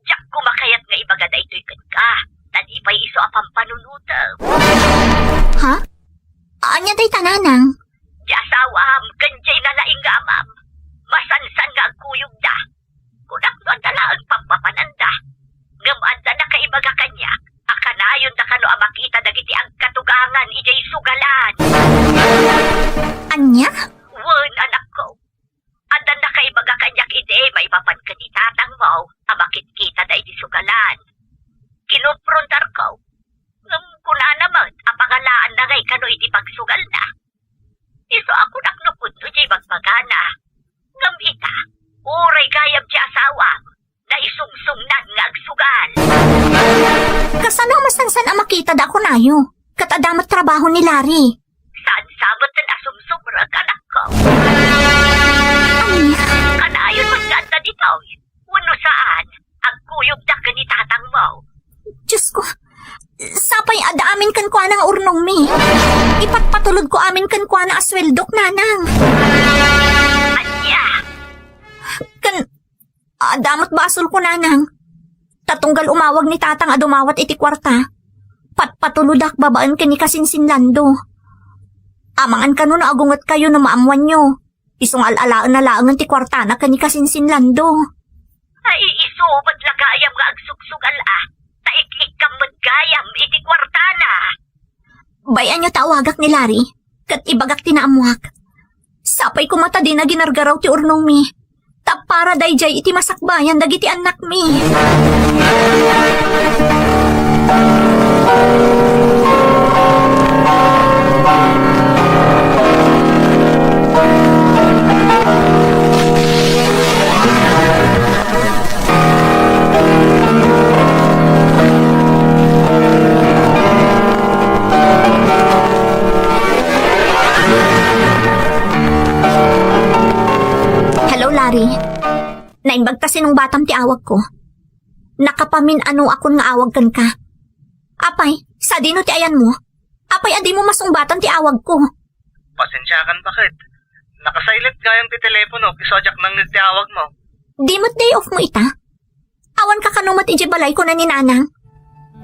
Diak koma kayat nga ibaga daytoy kenka, ta di pay isu a pampanunotem. Ha? Ania dayta, Nanang? Di asawam ken di nalaing nga amam, masansan nga agkuyogda. Kunak no adda laeng pammapananda. Ngem adda nakaibaga kaniak a kanayonda kano a makita dagiti agkatugangan idiay sugalan. Ania? Wen, anakko. Adda nakaibaga kaniak idi maipapan ken ni tatangmo a makitkitada iti sugalan. Kinumprontarko. Ngem kunana met a pangalaanna ngay agsugal na. Isu a kunak no pudno ti ibagbagana. Ngem ita, uray gayam ti asawam, naisungsongnan nga agsugal. Kasano a masansan a makita da kunayo? Ket adda met trabaho ni Larry. Saan sa met a sumsumrek, anakko? Ania? Kanayon met nga adda ditoy. Wenno saan, agkuyogda ken ni tatangmo. Diyos ko, sapay adda amin kenkuana nga urnongmi. Ipatpatulodko amin kenkuana a sueldok, nanang. Ania? Ken, adda met basolko, nanang. Ta tunggal umawag ni tatang a dumawat iti kuarta, patpatulodak babaen ken ni kasinsin Lando. Amangan kano no agungetkayo no maammoanyo. Isu nga al-alaenna laengen ti kuartana ken ni kasinsin Lando. Ay, isu met la gayam nga agsugsugal a, ta ik-ikkam met gayam iti kuartana. Bay-anyo ta awagak ni Larry, ket ibagak ti naammoak. Sapay koma ta dina ginargaraw ti urnongmi. Ta para daydiay iti masakbayan dagiti annakmi. Hello, Larry. Naimbag ta sinungbatam ti awagko. Nakapamin-anoakon nga awag kenka. Apay, sadino ti ayanmo? Apay a dimo masungbatan ti awagko? Pasensiakan, baket. Naka-silent gayam ti telepono, isu a diak nangngeg ti awagmo. Di met day off mo ita? Awan ka kano met idiay balay kuna ni nanang?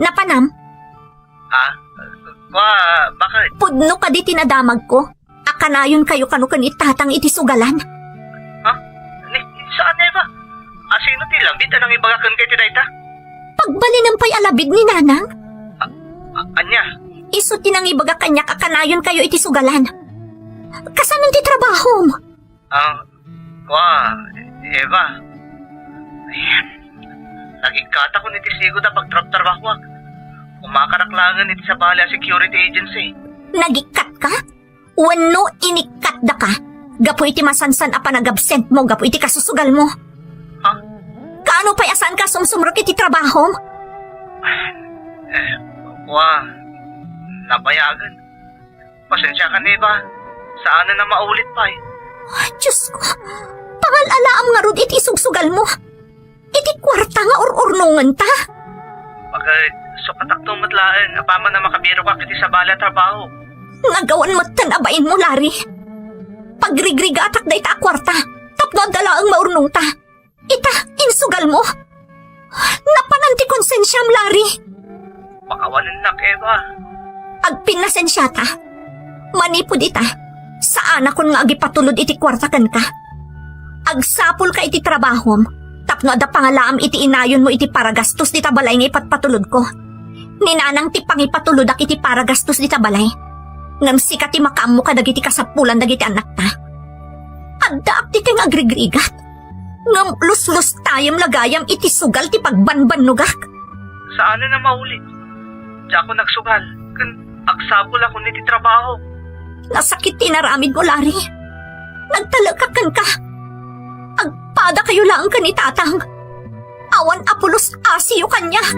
Napanam? Ha? Kua, baket? Pudno kadi ti nadamagko a kanayonkayo kano ken ni tatang iti sugalan. Ha? Ni, saan, Eva? Asino ti labit a nangibaga kenka iti dayta? Pagbalinem pay a labid ni nanang? A, a, ania? Isu ti nangibaga kaniak a kanayonkayo iti sugalan. Kasano ti trabahom? Ah, kua, Eva. Ayan. Nagikkatakon iti sigud a pagtrabtrabahoak. Umakarak laengen iti sabali a security agency. Nagikkatka? Wenno inikkatdaka gapu iti masansan a panagabsentmo gapu iti kasusugalmo? Ha? Kaano pay a saanka a sumsumrek iti trabahom? Eh, kua, nabayagen. Pasensiakan, Eva. Saanen a maulit pay. Diyos ko, pangal-alaam ngarud iti isugsugalmo. Iti kuarta nga ur-urnongenta. Baket, sukatakto met laeng apaman a makabirokak iti sabali a trabaho. Nagawan metten a bainmo, Larry. Pagrigrigatak dayta a kuarta tapno adda laeng maurnongta. Ita, insugalmo. Napanan ti konsensiam, Larry. Pakawanennak, Eva. Agpinnasensiata. Manipud ita, saanakon nga agipatulod iti kuarta kenka. Agsapulka iti trabahom tapno adda pangalaam iti inayonmo iti paragastos dita balay nga ipatpatulodko. Ni nanang ti pangipatulodak iti paragastos dita balay. Ngem sika ti makaammo kadagiti kasapulan dagiti annakta. Addaak ditoy nga agrigrigat. Ngem luslustayem la gayam iti sugal ti pagbanbannogak. Saanen a maulit. Diakon agsugal, ken agsapulakon iti trabaho. Nasakit ti inaramidmo, Larry. Nagtalekak kenka. Agpadakayo laeng ken ni Tatang. Awan a pulos asiyo kaniak.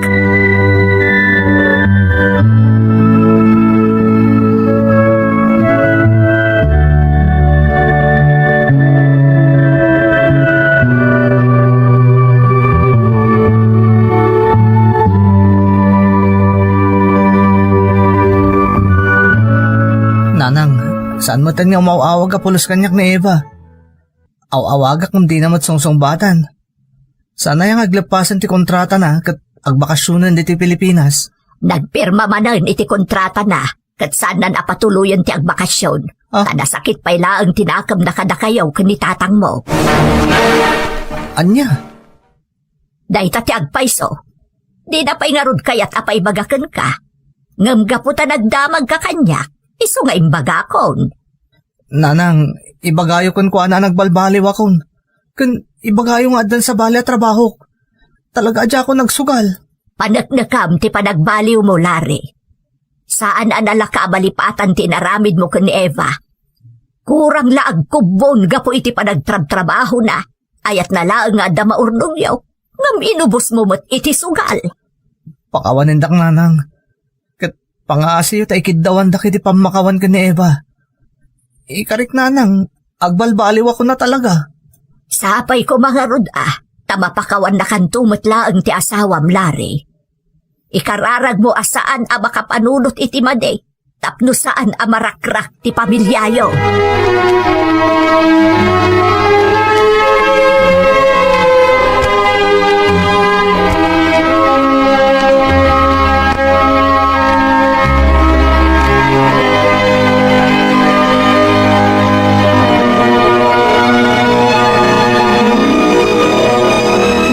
Nanang, saan metten nga umaw-awag a pulos kaniak ni Eva? Aw-awagak ngem dina met sungsungbatan. Saan aya nga agleppasen ti kontratana ket agbakasionen ditoy Pilipinas? Nagpirma manen iti kontratana ket saannan a patuloyen ti agbakasion. Ah? Ta nasakit pay laeng ti nakemna kadakayo ken ni tatangmo. Ania? Dayta ti agpayso. Dina pay ngarud kayat a paibaga kenka. Ngem gapu ta nagdamagka kaniak, isu nga imbagakon. Nanang, ibagayo kenkuana a nagbalbaliwakon. Ken ibagayo nga addan sabali a trabahok. Talaga a diakon agsugal. Paneknekam ti panagbaliwmo, Larry. Saan a nalaka a malipatan ti inaramidmo ken ni Eva. Kurang la agkubbon gapu iti panagtrabtrabahona. Ayatna laeng nga adda maurnongyo, ngem inubosmo met iti sugal. Pakawanendak, nanang. Ket pangaasiyo ta ikiddawandak iti pammakawan ken ni Eva. Ikarik, nanang, agbalbaliwakon a talaga. Sapay koma ngarud a, ta mapakawannakanto met laeng ti asawam, Larry. Ikararagmo a saan a makapanunot iti madi tapno saan a marakrak ti pamiliayo.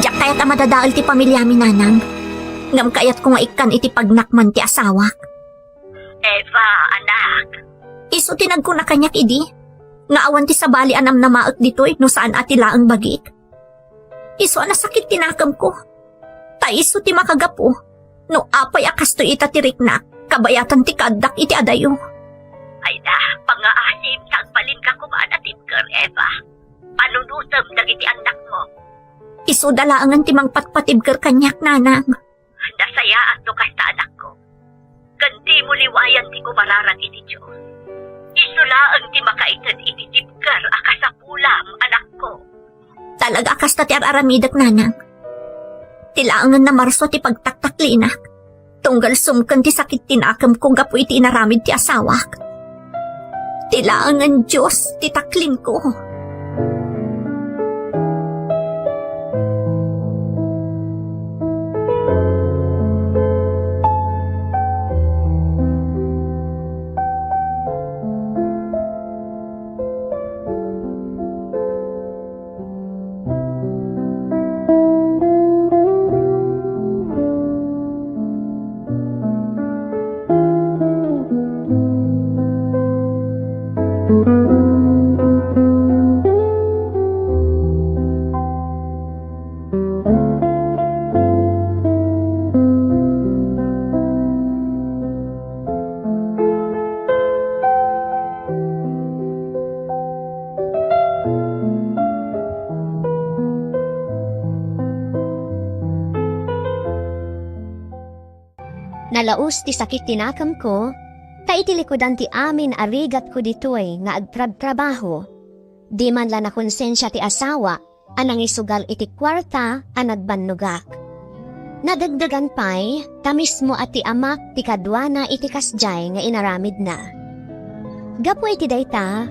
Diak kayat a madadael ti pamiliami, nanang. Ngem kayatko nga ikkan iti pagnakman ti asawak. Eva, anak. Isu ti nagkuna kaniak idi, nga awan ti sabali a namnamaek ditoy no saan a ti laeng bagik. Isu a nasakit ti nakemko. Ta isu ti makagapu, no apay a kastoy ita ti riknak, kabayatan ti kaaddak iti adayo. Ay na, pangngaasim ta agbalinka koma a natibker, Eva. Panunotem dagiti annakmo. Isuda laengen ti mangpatpatibker kaniak, nanang. Nasayaat no kasta, anakko. Ken dimo liwayan ti kumararag iti Dios. Isu laeng ti makaited iti tibker a kasapulam, anakko. Talaga a kasta ti ar-aramidek, nanang. Ti laengen a marsua ti pagtaktaklinak. Tunggal sumken ti sakit ti nakemko gapu iti inaramid ti asawak. Ti laengen Dios ti taklinko. Nalaus ti sakit ti nakemko, ta iti likudan ti amin a rigatko ditoy nga agtrabtrabaho, di man la nakonsensia ti asawa a nangisugal iti kuarta a nagbannogak. Nadagdagan pay, ta mismo a ti amak ti kaduana iti kasdiay nga inaramidna. Gapu iti dayta,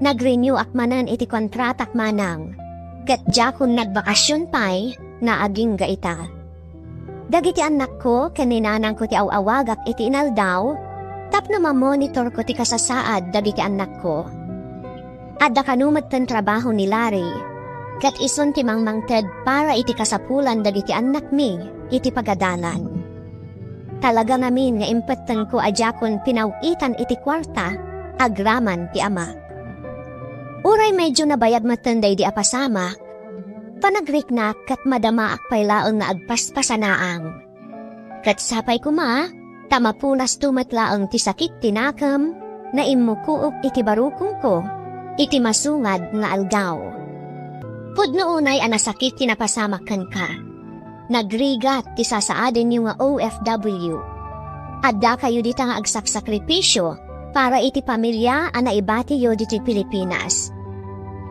nag-renew-ak manen iti kontratak manang, ket diakon nagbakasion pay nga agingga ita. Dagiti annakko ken ni nanangko ti aw-awagak iti inaldaw tapno mamonitorko ti kasasaad dagiti annakko. Adda kano metten trabaho ni Larry, ket isun ti mangmangted para iti kasapulan dagiti annakmi iti pagadalan. Talaga ngamin nga impettengko a diakon pinaw-itan iti kuarta agraman ti amak. Uray medyo nabayag metten daydi a pasamak, panagriknak ket madamaak pay laeng nga agpaspasanaang. Ket sapay koma, ta mapunasto met laeng ti sakit ti nakem, naimmukook iti barukongko iti masungad nga aldaw. Pudno unay a nasakit ti napasamak kenka. Nagrigat ti sasaadenyo nga O F W. Addakayo dita nga agsaksakripisio para iti pamilya a naibatiyo ditoy Pilipinas.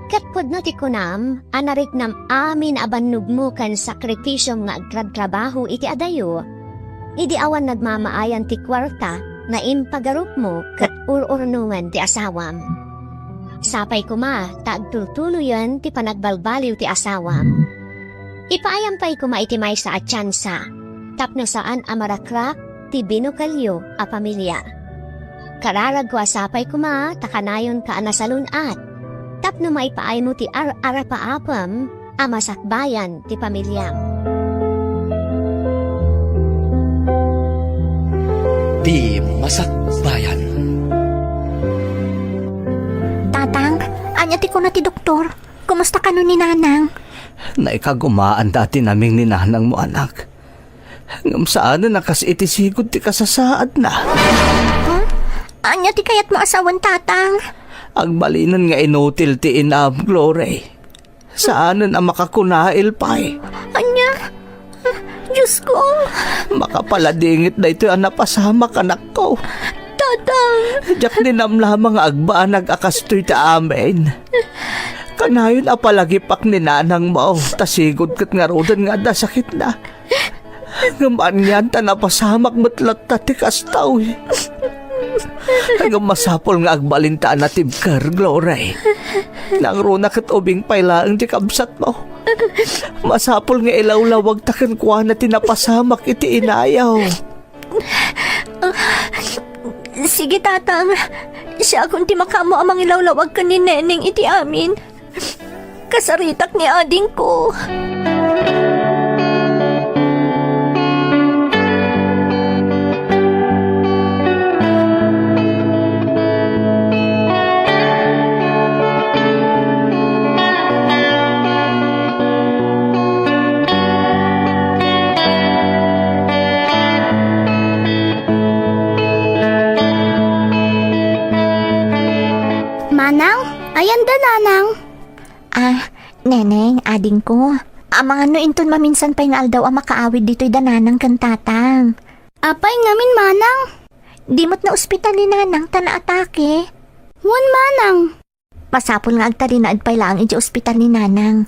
Ket pudno ti kunam a nariknam amin a bannogmo ken sakripisiom nga agtrabtrabaho iti adayo, idi awan nagmamaayan ti kuarta nga impagarupmo ket ur-urnongen ti asawam. Sapay koma ta agtultuloyen ti panagbalbaliw ti asawam. Ipaayam pay koma iti maysa a tiansa tapno saan a marakrak ti binukelyo a pamilya. Kararagko a sapay koma ta kanayonka a nasalun-at tapno maipaaymo ti ar-arapaapem a masakbayan ti pamiliam. Ti masakbayan. Tatang, ania ti kuna ti doktor? Kumusta kano ni Nanang? Naikagumaan dati naming ni nanangmo, anak. Ngem saanen a kas iti sigud ti kasasaadna. Huh? Ania ti kayatmo a sawen, Tatang? Agbalinen nga inutil ti inam, Glory. Saanen a makakunail pay. Ania? Diyos ko! Makapaladingit daytoy a napasamak, anakko. Tatang! Diak ninamnama nga agbanag a kastoy ti amin. Kanayon a palagipak ni nanangmo, ta sigud ket ngaruden nga adda sakitna. Ngem anian ta napasamak met latta ti kastoy. Ngem masapul nga agbalinta a natibker, Glory. Nangruna ket ubing pay laeng ti kabsatmo. Masapul nga ilawlawagta kenkuana ti napasamak iti inayo. Sige, Tatang. Siakon ti makaammo a mangilawlawag ken ni Neneng iti amin. Kasaritak ni adingko. Manang, ayan da, Nanang. Ah, Neneng, adingko. Amangan no inton maminsan pay nga aldaw a makaawid ditoy da Nanang ken Tatang. Apay ngamin, Manang? Di met naospital ni Nanang ta naatake. Wen, Manang. Masapul nga agtalinaed pay laeng idiay ospital ni Nanang.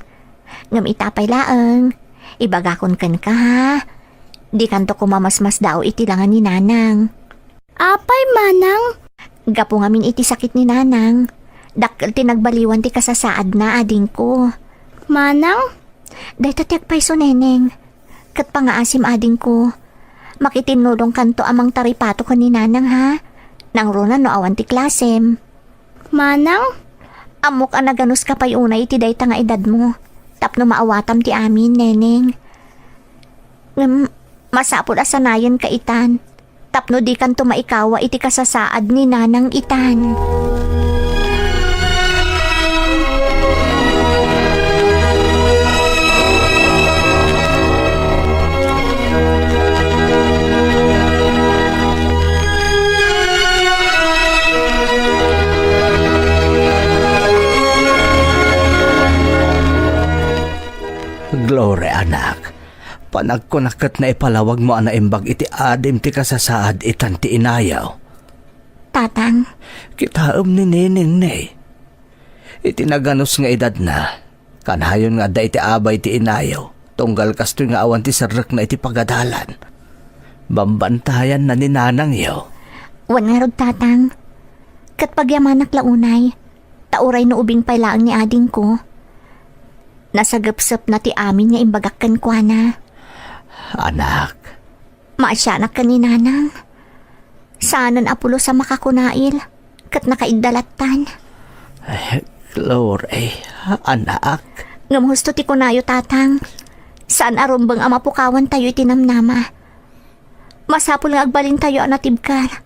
Ngem ita pay laeng, ibagakon kenka, ha? Dikanto koma masmasdaaw iti langa ni Nanang. Apay, Manang? Gapu ngamin iti sakit ni Nanang, dakkel ti nagbaliwan ti kasasaadna, adingko. Manang? Dayta ti agpayso, Neneng. Ket pangaasim, adingko. Makitinnulongkanto a mangtaripato ken ni Nanang, ha? Nangruna no awan ti klasem. Manang? Ammok a naganuska pay unay iti dayta nga edadmo tapno maawatam ti amin, Neneng. Ngem masapul a sanayenka itan tapno dikanto maikawa iti kasasaad ni Nanang itan. Glory, anak. Panagkunak ket naipalawagmo a naimbag iti adim ti kasasaad itan ti inayo. Tatang. Kitaem ni Neneng ne. Iti naganus nga edadna, kanayon nga adda iti abay ti inayo, tunggal kastoy nga awan ti serrekna iti pagadalan. Bambantayanna ni nanangyo. Wen ngarud, Tatang. Ket pagyamanak la unay, ta uray no ubing pay laeng ni adingko, nasagepsepna ti amin nga imbagak kenkuana. Anak. Maasianak ken ni Nanang. Saanen a pulos a makakunail, ket nakaiddalattan. Eh, Glory, anak. Ngem husto ti kunayo, Tatang. Saan a rumbeng a mapukawantayo iti namnama. Masapul nga agbalintayo a natibker.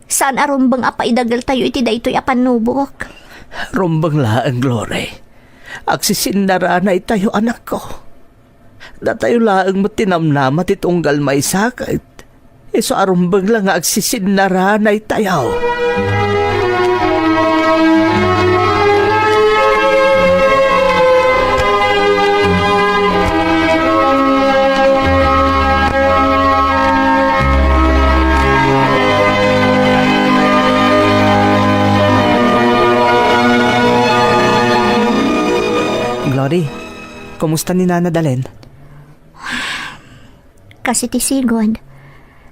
Saan a rumbeng a paidageltayo iti daytoy a pannubok. Rumbeng laeng, Glory. Agsisinnarana itayo, anakko. Datayo laeng met ti namnama ti tunggal maisaket. Isu a rumbeng la nga agsisinnaranay tayo. Glory, kumusta ni Nana Dalen? Kas iti sigud,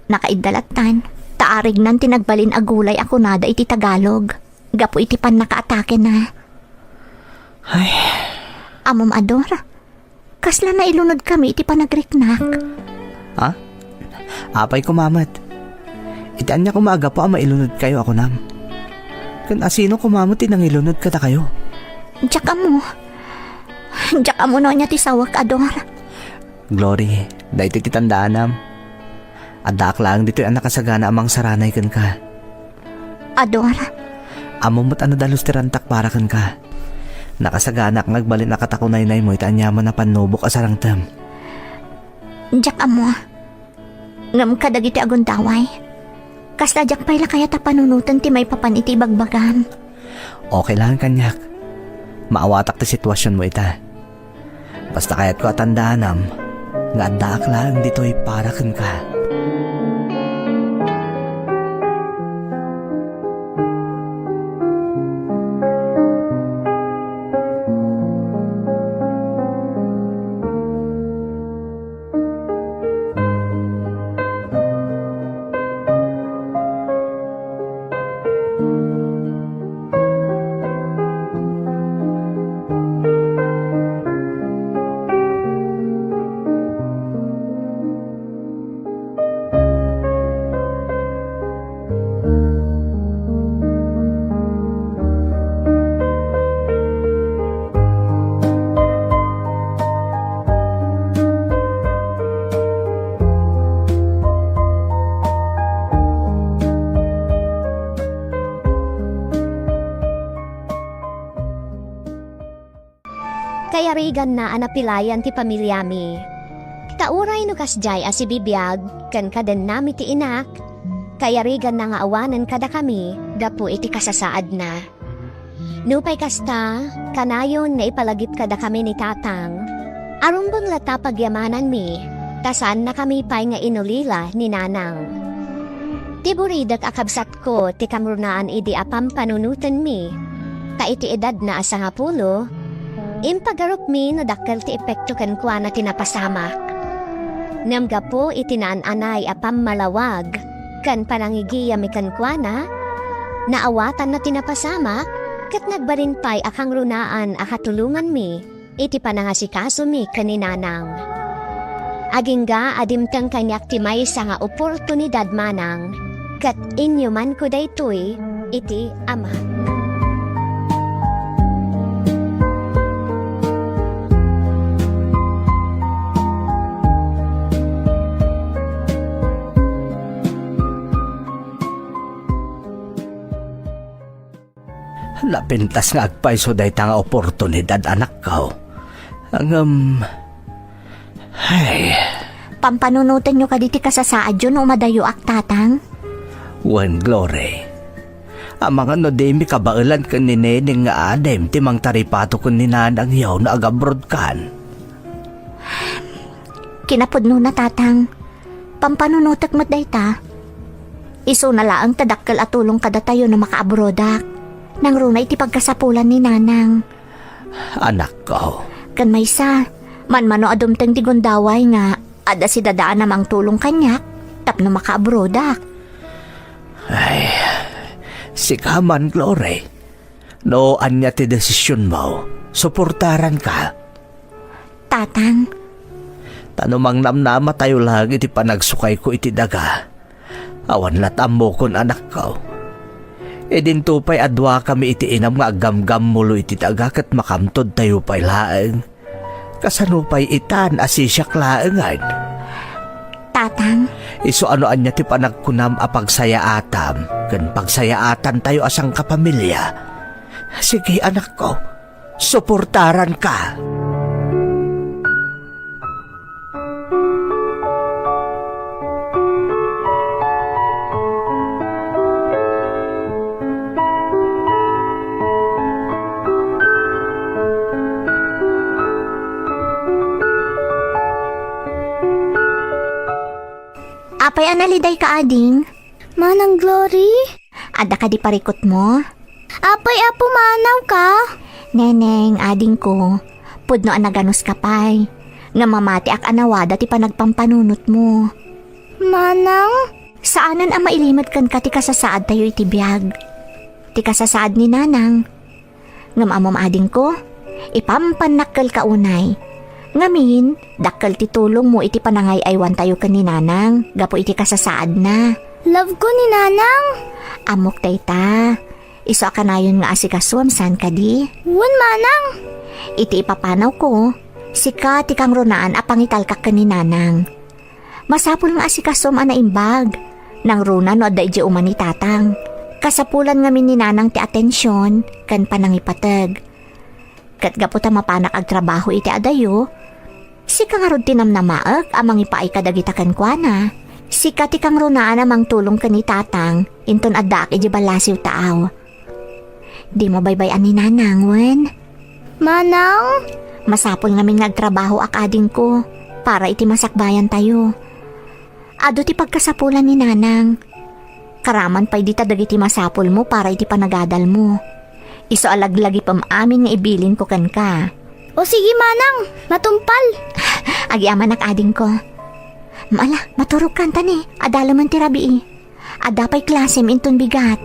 nakaiddalattan, ta arignan ti nagbalin a gulay a kunada iti Tagalog, gapu iti pannakaatakena. Ay. Ammom, Ador, kasla nailunodkami iti panagriknak. Ha? Apay koma met. Iti ania koma a gapu a mailunodkayo a kunam? Ken asino koma met ti nangilunod kadakayo? Diak ammo. Diak ammo no ania ti sawek, Ador. Glory, daytoy ti tandaanam. Addaak laeng ditoy a nakasagana a mangsaranay kenka. Ador. Ammom met a nadalus ti rantak para kenka. Nakasaganaak nga agbalin a katakunaynaymo iti aniaman a pannubok a sarangtem. Diak ammo. Ngem kadagiti agundaway, kasla diak pay la kayat a panunoten ti maipapan iti ibagbagam. Okay lang, kaniak. Maawatak ti situasionmo ita. Basta kayatko a tandaanam nga addaak laeng ditoy para kenka. Kayariganna a napilayan ti pamiliami. Ta uray no kasdiay a sibibiag ken kadennami ti inak, kayariganna nga awanen kadakami gapu iti kasasaadna. Nupay kasta, kanayon nga ipalagip kadakami ni Tatang a rumbeng latta pagyamananmi, ta saannakami pay nga inulila ni Nanang. Ti buridek a kabsat ko ti kangrunaan idi a pampanunotenmi, ta iti edadna a sangapulo, impagarupmi no dakkel ti epekto kenkuana ti napasamak. Ngem gapu iti naan-anay a pammalawag ken panangigiyami kenkuana, naawatanna ti napasamak ket nagbalin pay a kangrunaan a katulonganmi iti panangasikasomi ken ni Nanang. Agingga a dimteng kaniak ti maysa nga oportunidad, Manang, ket inyumanko daytoy iti Amak. Napintas nga agpayso dayta nga oportunidad, anakko. Ngem, ay. Pampanunotenyo kadi ti kasasaadyo no umadayoak, Tatang? Wen, Glory. Amangan no dimi kabaelan ken ni Neneng nga adim ti mangtaripato ken ni Nanangyo no agabrodkan. Kinapudnona, Tatang. Pampanunotek met dayta. Isuna laeng ta dakkel a tulong kadatayo no makaabrodak. Nangruna iti pagkasapulan ni Nanang. Anakko. Ken maysa, manmano a dumteng ti gundaway nga adda sidadaan a mangtulong kaniak tapno makaabrodak. Ay, sika man, Glory. No ania ti desisionmo, suportaranka. Tatang. Ta no mangnamnamatayo laeng iti panagsukayko iti daga, awan lat' ammokon, anakko. Idinto pay a duakami iti inam nga aggamgammulo iti daga ket makamtodtayo pay laeng. Kasano pay itan a sisiak laengen? Tatang. Isu a no ania ti panagkunam a pagsayaatam ken pagsayaatantayo a sangkapamilia. Sige, anakko. Suportaranka. Apay a nalidayka, ading? Manang Glory? Adda kadi parikutmo? Apay a pumanawka? Neneng, adingko, pudno a naganuska pay. Ngem mamatiak a nawada ti panagpampanunotmo. Manang? Saanen a mailimed kenka ti kasasaadtayo iti biag. Ti kasasaad ni Nanang. Ngem ammom, adingko, ipampannak kelka unay. Ngamin, dakkel ti tulongmo iti panangay-aywantayo ken ni Nanang gapu iti kasasaadna. Love ko ni Nanang. Ammok dayta. Isu a kanayon nga asikasuem saan kadi? Wen, Manang. Iti ipapanawko, sika ti kangrunaan a pangitalkak ken ni Nanang. Masapul nga asikasuem a naimbag. Nangruna no adda idiay uma ni Tatang. Kasapulan ngamin ni Nanang ti atension ken panangipateg. Ket gapu ta mapanak agtrabaho iti adayo, sika ngarud ti namnamaek a mangipaay kadagita kenkuana. Sika ti kangrunaan a mangtulong ken ni Tatang, inton addaak idiay ballasiw taaw. Dimo baybay-an ni Nanang, wen? Manang? Masapul ngamin nga agtrabahoak, adingko, para iti masakbayantayo. Adu ti pagkasapulan ni Nanang. Karaman pay dita dagiti masapulmo para iti panagadalmo. Isu a laglagipem amin nga ibilinko kenka. O sige, Manang, matungpal. Agyamanak, adingko. Ala, maturogkanto ni, adalemen ti rabii. Adda pay klasem inton bigat.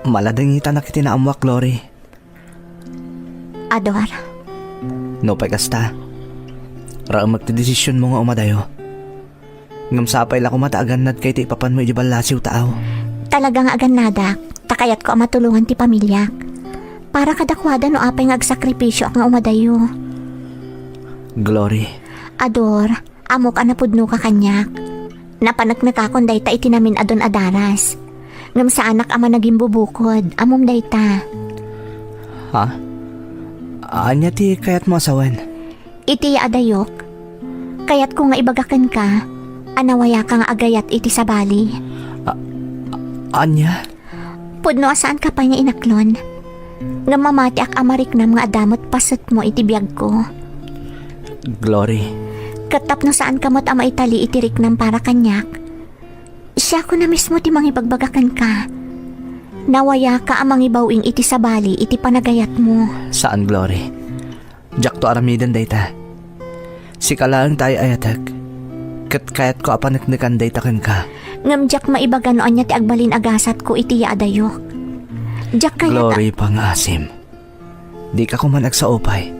Maladengitanak iti naammoak, Glory. Ador. Nupay kasta, raemek ti desisionmo nga umadayo. Ngem sapay la koma ta agannadka iti ipapanmo idiay ballasiw taaw. Talaga nga agannadak, ta kayatko a matulongan ti pamiliak. Para kadakuada no apay nga agsakripisioak nga umadayo. Glory. Ador, ammok a napudnoka kaniak. Napaneknekakon dayta iti namin-adun a daras. Ngem saanak a managimbubukod, ammom dayta. Ha? Ania ti kayatmo a sawen? Iti adayok, kayatko nga ibaga kenka a nawayaka nga agayat iti sabali. A-, a-, ania? Pudno a saanka pay nga inaklon. Ngem mamatiak a mariknam nga adda met pasetmo iti biagko. Glory. Ket tapno saanka met a maitali iti riknam para kaniak, siakon a mismo ti mangibagbaga kenka. Nawayaka a mangibaw-ing iti sabali iti panagayatmo. Saan, Glory. Diakto aramiden dayta. Sika laeng ti ay-ayatek, ket kayatko a paneknekan dayta kenka. Ngem diak maibaga no ania ti agbalin a gasatko iti yaadayok. Diak kayat a— Glory, pangaasim. Dika koman agsao pay.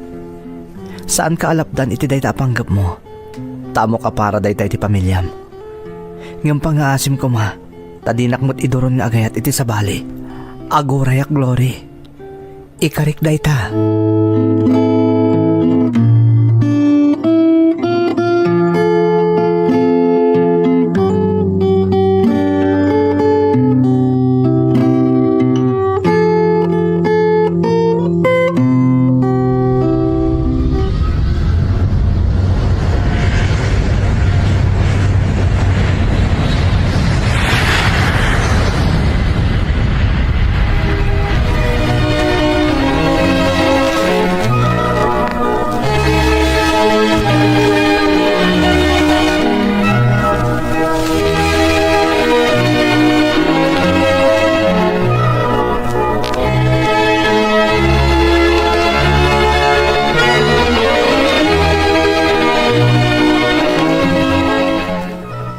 Saanka a lapdan iti dayta a panggepmo. Ta ammok a para dayta iti pamiliam. Ngem pangaasim koma, ta dinak met iduron nga agayat iti sabali. Agurayak, Glory. Ikarik dayta.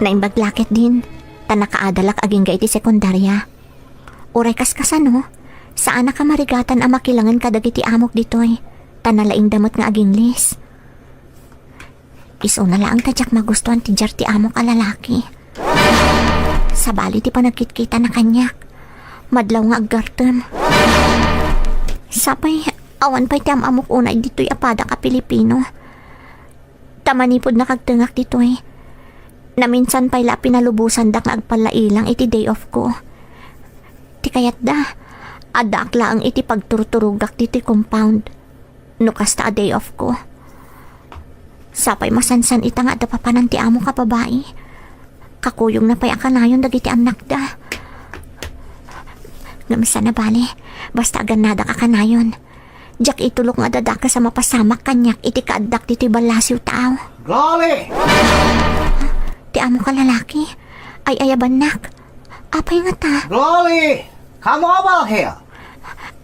Naimbag la ketdin, ta nakaadalak agingga iti sekundaria. Uray kaskasano, saanak a marigatan a makilangen kadagiti amok ditoy, ta nalaingda met nga aginglis. Isuna laeng ta diak magustuan ti diar ti amok a lalaki. Sabali ti panagkitkitana kaniak. Madlaw nga aggartem. Sapay, awan pay ti am-amok unay ditoy a padak a Pilipino. Ta manipud nakagtengak ditoy, naminsan pay la a pinalubosandak nga agpallailang iti day off ko. Ti kayatda, addaak laeng iti pagturturogak ditoy compound. No kasta a day off ko. Sapay masansan ita nga adda papanan ti amok a babai. Kakuyogna pay a kanayon dagiti annakda. Ngem saan a bale, basta agannadak a kanayon. Diak itulok nga dadakes a mapasamak kaniak iti kaaddak ditoy ballasiw taaw. Glory! Ti amok a lalaki, ay-ayabannak. Apay ngata? Glory! Come over here!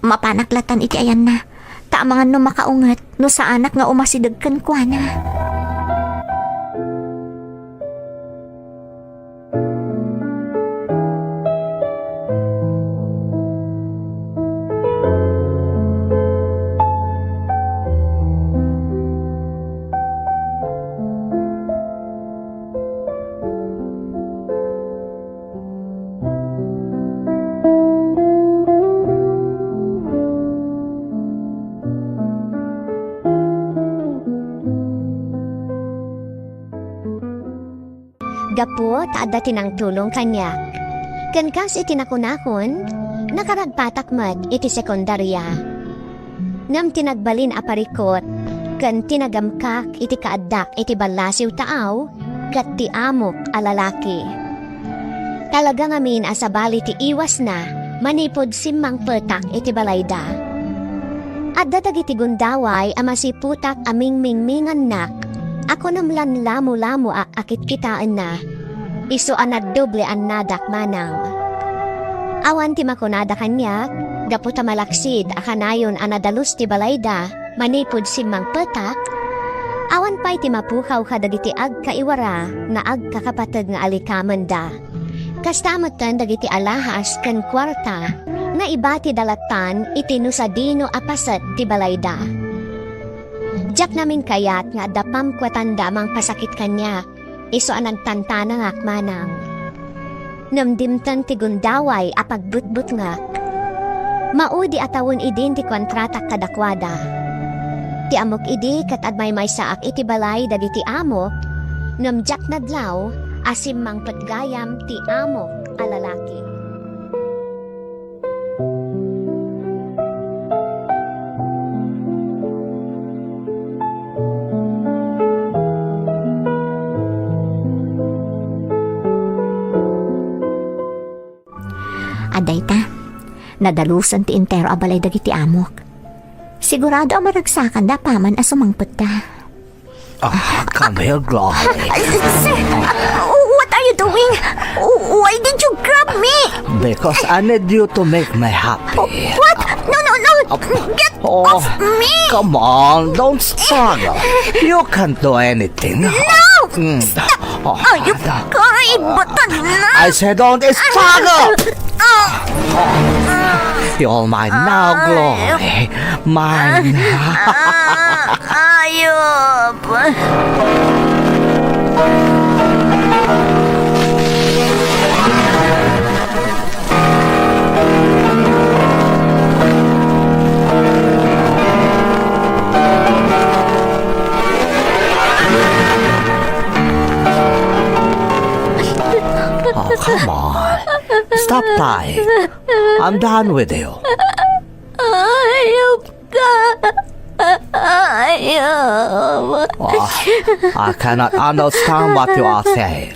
Mapanak latan iti ayanna. Ta amangan no makaunget, no saanak nga umasideg kenkuana. gapu ta adda ti nangtulong kaniak. Ken kas iti nakunakon, nakaragpatak met iti sekundaria. Ngem ti nagbalin a parikut ken ti nagamkak iti kaaddak iti ballasiw taaw ket ti amok a lalaki. Talaga ngamin a sabali ti iwasna manipud simmangpetak iti balayda. Adda dagiti gundaway a masiputak a mingmingmingannak a kunam lan lamo-lamoak a kitkitaenna. Isu a naddoble annadak manang. Awan ti makunada kaniak, gapu ta malaksid a kanayon a nadalus ti balayda manipud simmangpetak, awan pay ti mapukaw kadagiti agkaiwara nga agkakapateg nga alikamenda. Kasta metten dagiti alahas ken kuarta nga ibatida lattan iti no sadino a paset ti balayda. Diak namin kayat nga adda pamkuatanda a mangpasakit kaniak, isu a nagtantanangak manang. Ngem dimten ti gundaway a pagbutbutngak. Maudi a tawen idin ti kontratak kadakuada. Ti ammok idi ket agmaymaysaak iti balay dagiti amok, ngem diak nadlaw a simmangpet gayam ti amok a lalaki. Adda ita, nadalusen ti entero a balay dagiti amok. Sigurado a maragsakanda apaman a sumangpetda. Ah, come here, Glory. Sir, what are you doing? Why did you grab me? Because I need you to make me happy. What? No, no, no. Get Oh, off me! Come on, don't struggle. You can't do anything. No! Mm. Stop! Oh, are you kaributan na? I said don't struggle. Ah! You're mine now, Glory. Mine. Ah, ayop. Oh, come on. Stop time. I'm done with you. Ayop ka. Ayop. Oh, I cannot understand what you are saying.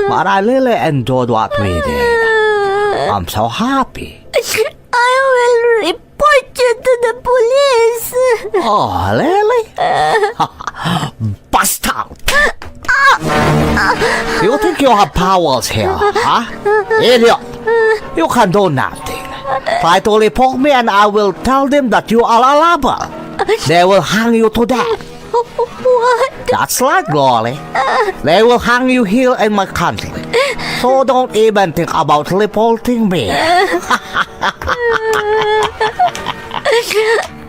But I really enjoyed what we did. I'm so happy. I will report you to the police. Oh, really? Bastard! You think you have powers here, huh? Idiot! You can do nothing. Try to report me and I will tell them that you are a robber. They will hang you to death. What? That's right, Glory. They will hang you here in my country. So don't even think about reporting me.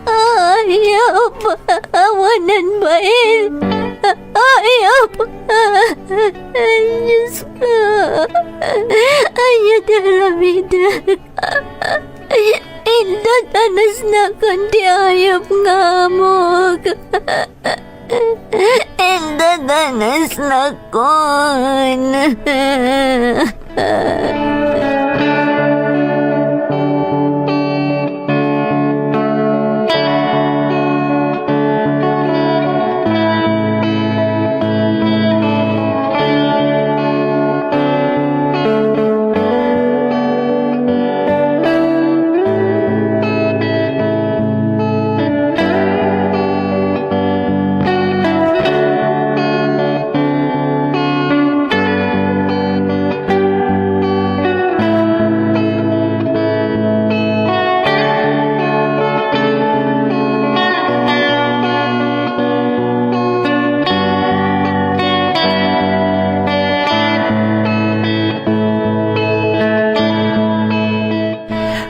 Ayop! Awanan bain! Ayop! Diyos ko! Ania ti aramidek? Indadanasnakon ti ayop nga amok. Indadanasnakon.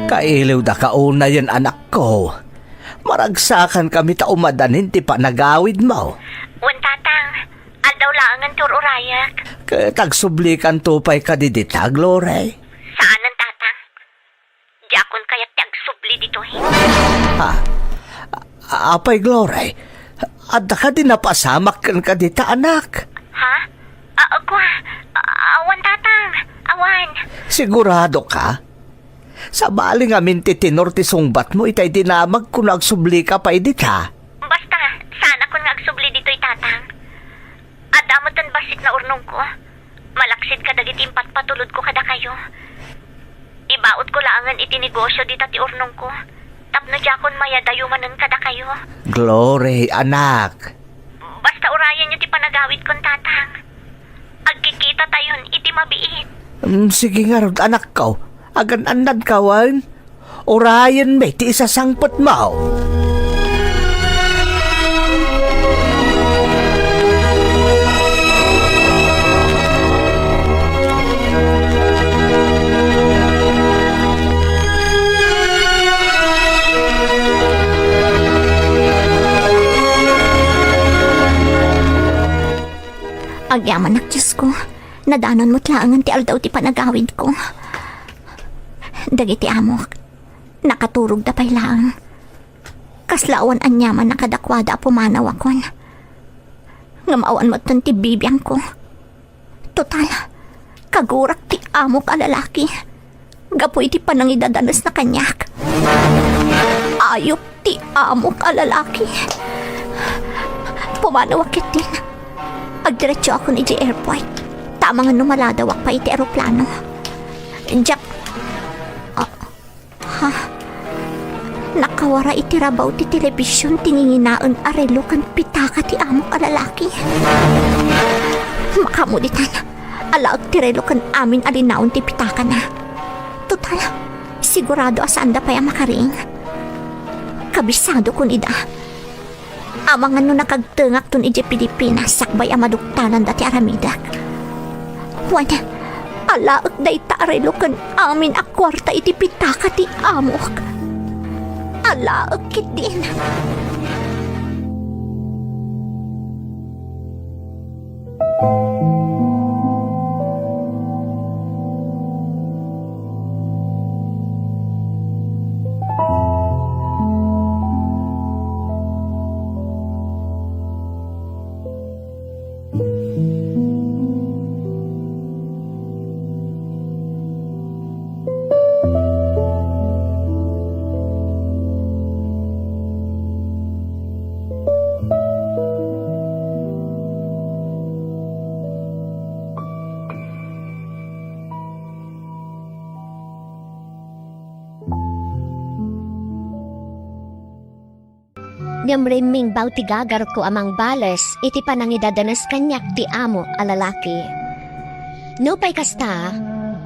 Kailiwdaka unayen, anakko. Maragsakankami ta umadanin ti panagawidmo. Wen, Tatang, aldaw laengen ti ur-urayak. Ket agsublikanto pay kadi dita, Glory? Saanen, Tatang. Diakon kayat ti agsubli ditoy. Ha? A-, apay, Glory? Adda kadi napasamak kenka dita, anak? Ha? A-, agwa, a-, Awan, Tatang. Awan. Sigurado ka? Sabali ngamin ti tenor ti sungbatmo itay dinamagko no agsublika pay dita. Basta, saanakon nga agsubli ditoy, Tatang. Adda metten bassit nga urnongko. Malaksid kadagiti impatpatulodko kadakayo. Ibautko laengen iti negosio dita ti urnongko, tapno diakon mayadayo manen kadakayo. Glory, anak. Basta urayenyo ti panagawidkon, Tatang. Agkikitatayon iti mabiit. Mm, sige ngarud, anakko. Agan-annadka wen? Urayenmi ti isasangpetmo. Agyamanak, Diosko. Nadanon met laengen ti aldaw ti panagawidko. Dagiti amok, nakaturogda pay laeng. Kasla awan aniaman a kadakuada a pumanawakon. Ngem awan metten ti bibiangko. Total, kagurak ti amok a lalaki gapu iti panangidadanesna kaniak. Ayup ti amok a lalaki. Pumanawak ketdin. Agdiretsoakon idiay airport. Ta amangan no maladawak pay iti eroplano. Diak, ah, Ha? Nakawara iti rabaw ti telebision ti nginginaen a relo ken pitaka ti amok a lalaki. Makamuditan, alaek ti relo ken amin a linaon ti pitakana. Total, sigurado a saanda pay a makaring. Kabisadokon ida. Amangan no nakagtengakton idiay Pilipinas sakbay a maduktalanda ti aramidek. Wen, alaek dayta a relo ken amin a kuarta iti pitaka ti amok. Alaek ketdin. Ngem rimmingbaw ti gagarko a mangbales iti panangidadanes kaniak ti amo a lalaki. Nupay kasta,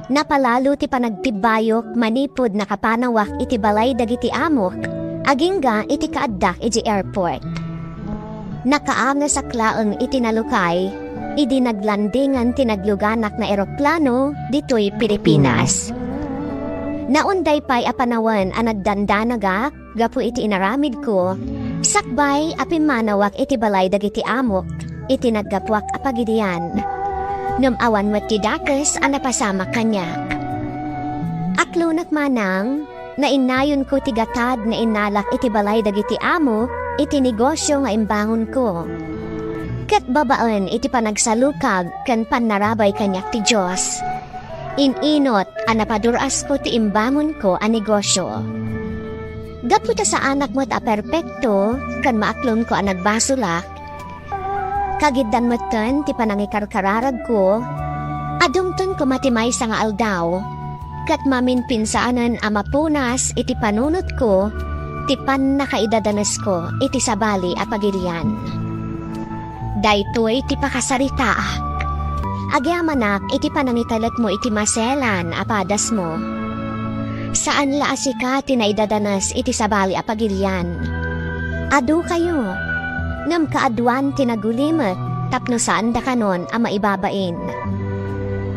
napalalo ti panagtibbayok manipud nakapanawak iti balay dagiti amok agingga iti kaaddak idiay airport. Nakaangesak laeng iti nalukay idi naglandingan ti nagluganak nga eroplano ditoy Pilipinas. Naunday pay a panawen a nagdandanagak gapu iti inaramidko, sakbay a pimmanawak iti balay dagiti amok iti naggapuak a pagilian. Ngem awan met ti dakes a napasamak kaniak. Aklonak manang, nainnayonko ti gatad nga innalak iti balay dagiti amok iti negosio nga imbangonko. Ket babaen iti panagsalukag ken pannarabay kaniak ti Dios, in-inot a napadur-asko ti imbangonko a negosio. Gapu ta saanak met a perpekto ken maaklonko a nagbasolak, kagiddan metten ti panangikarkararagko, adumten koma ti maysa nga aldaw, ket maminpinsanen a mapunas iti panunotko ti pannakaidadanesko iti sabali a pagilian. Daytoy ti pakasaritaak. Agyamanak iti panangitelekmo iti maselan a padasmo. Saan la a sika ti naidadanes iti sabali a pagilian. Adukayo, ngem kaaduan ti nagulimek tapno saandakanon a maibabain.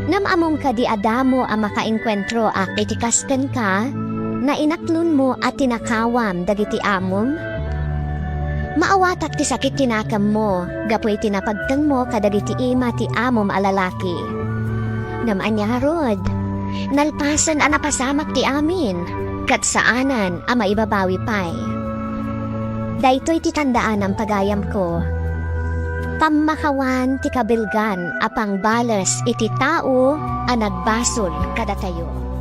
Ngem ammom kadi a damo a makaengkuentroak iti kas kenka, nainaklonmo a tinakawam dagiti amom? Maawatak ti sakit ti nakemmo gapu iti napagtengmo kadagiti ima ti amom a lalaki. Ngem ania ngarud? Nalpasen a napasamak ti amin, ket saanen a maibabawi pay. Daytoy ti tandaanam, pagayamko. pammakawan ti kabilgan a pangbales iti tao a nagbasol kadatayo.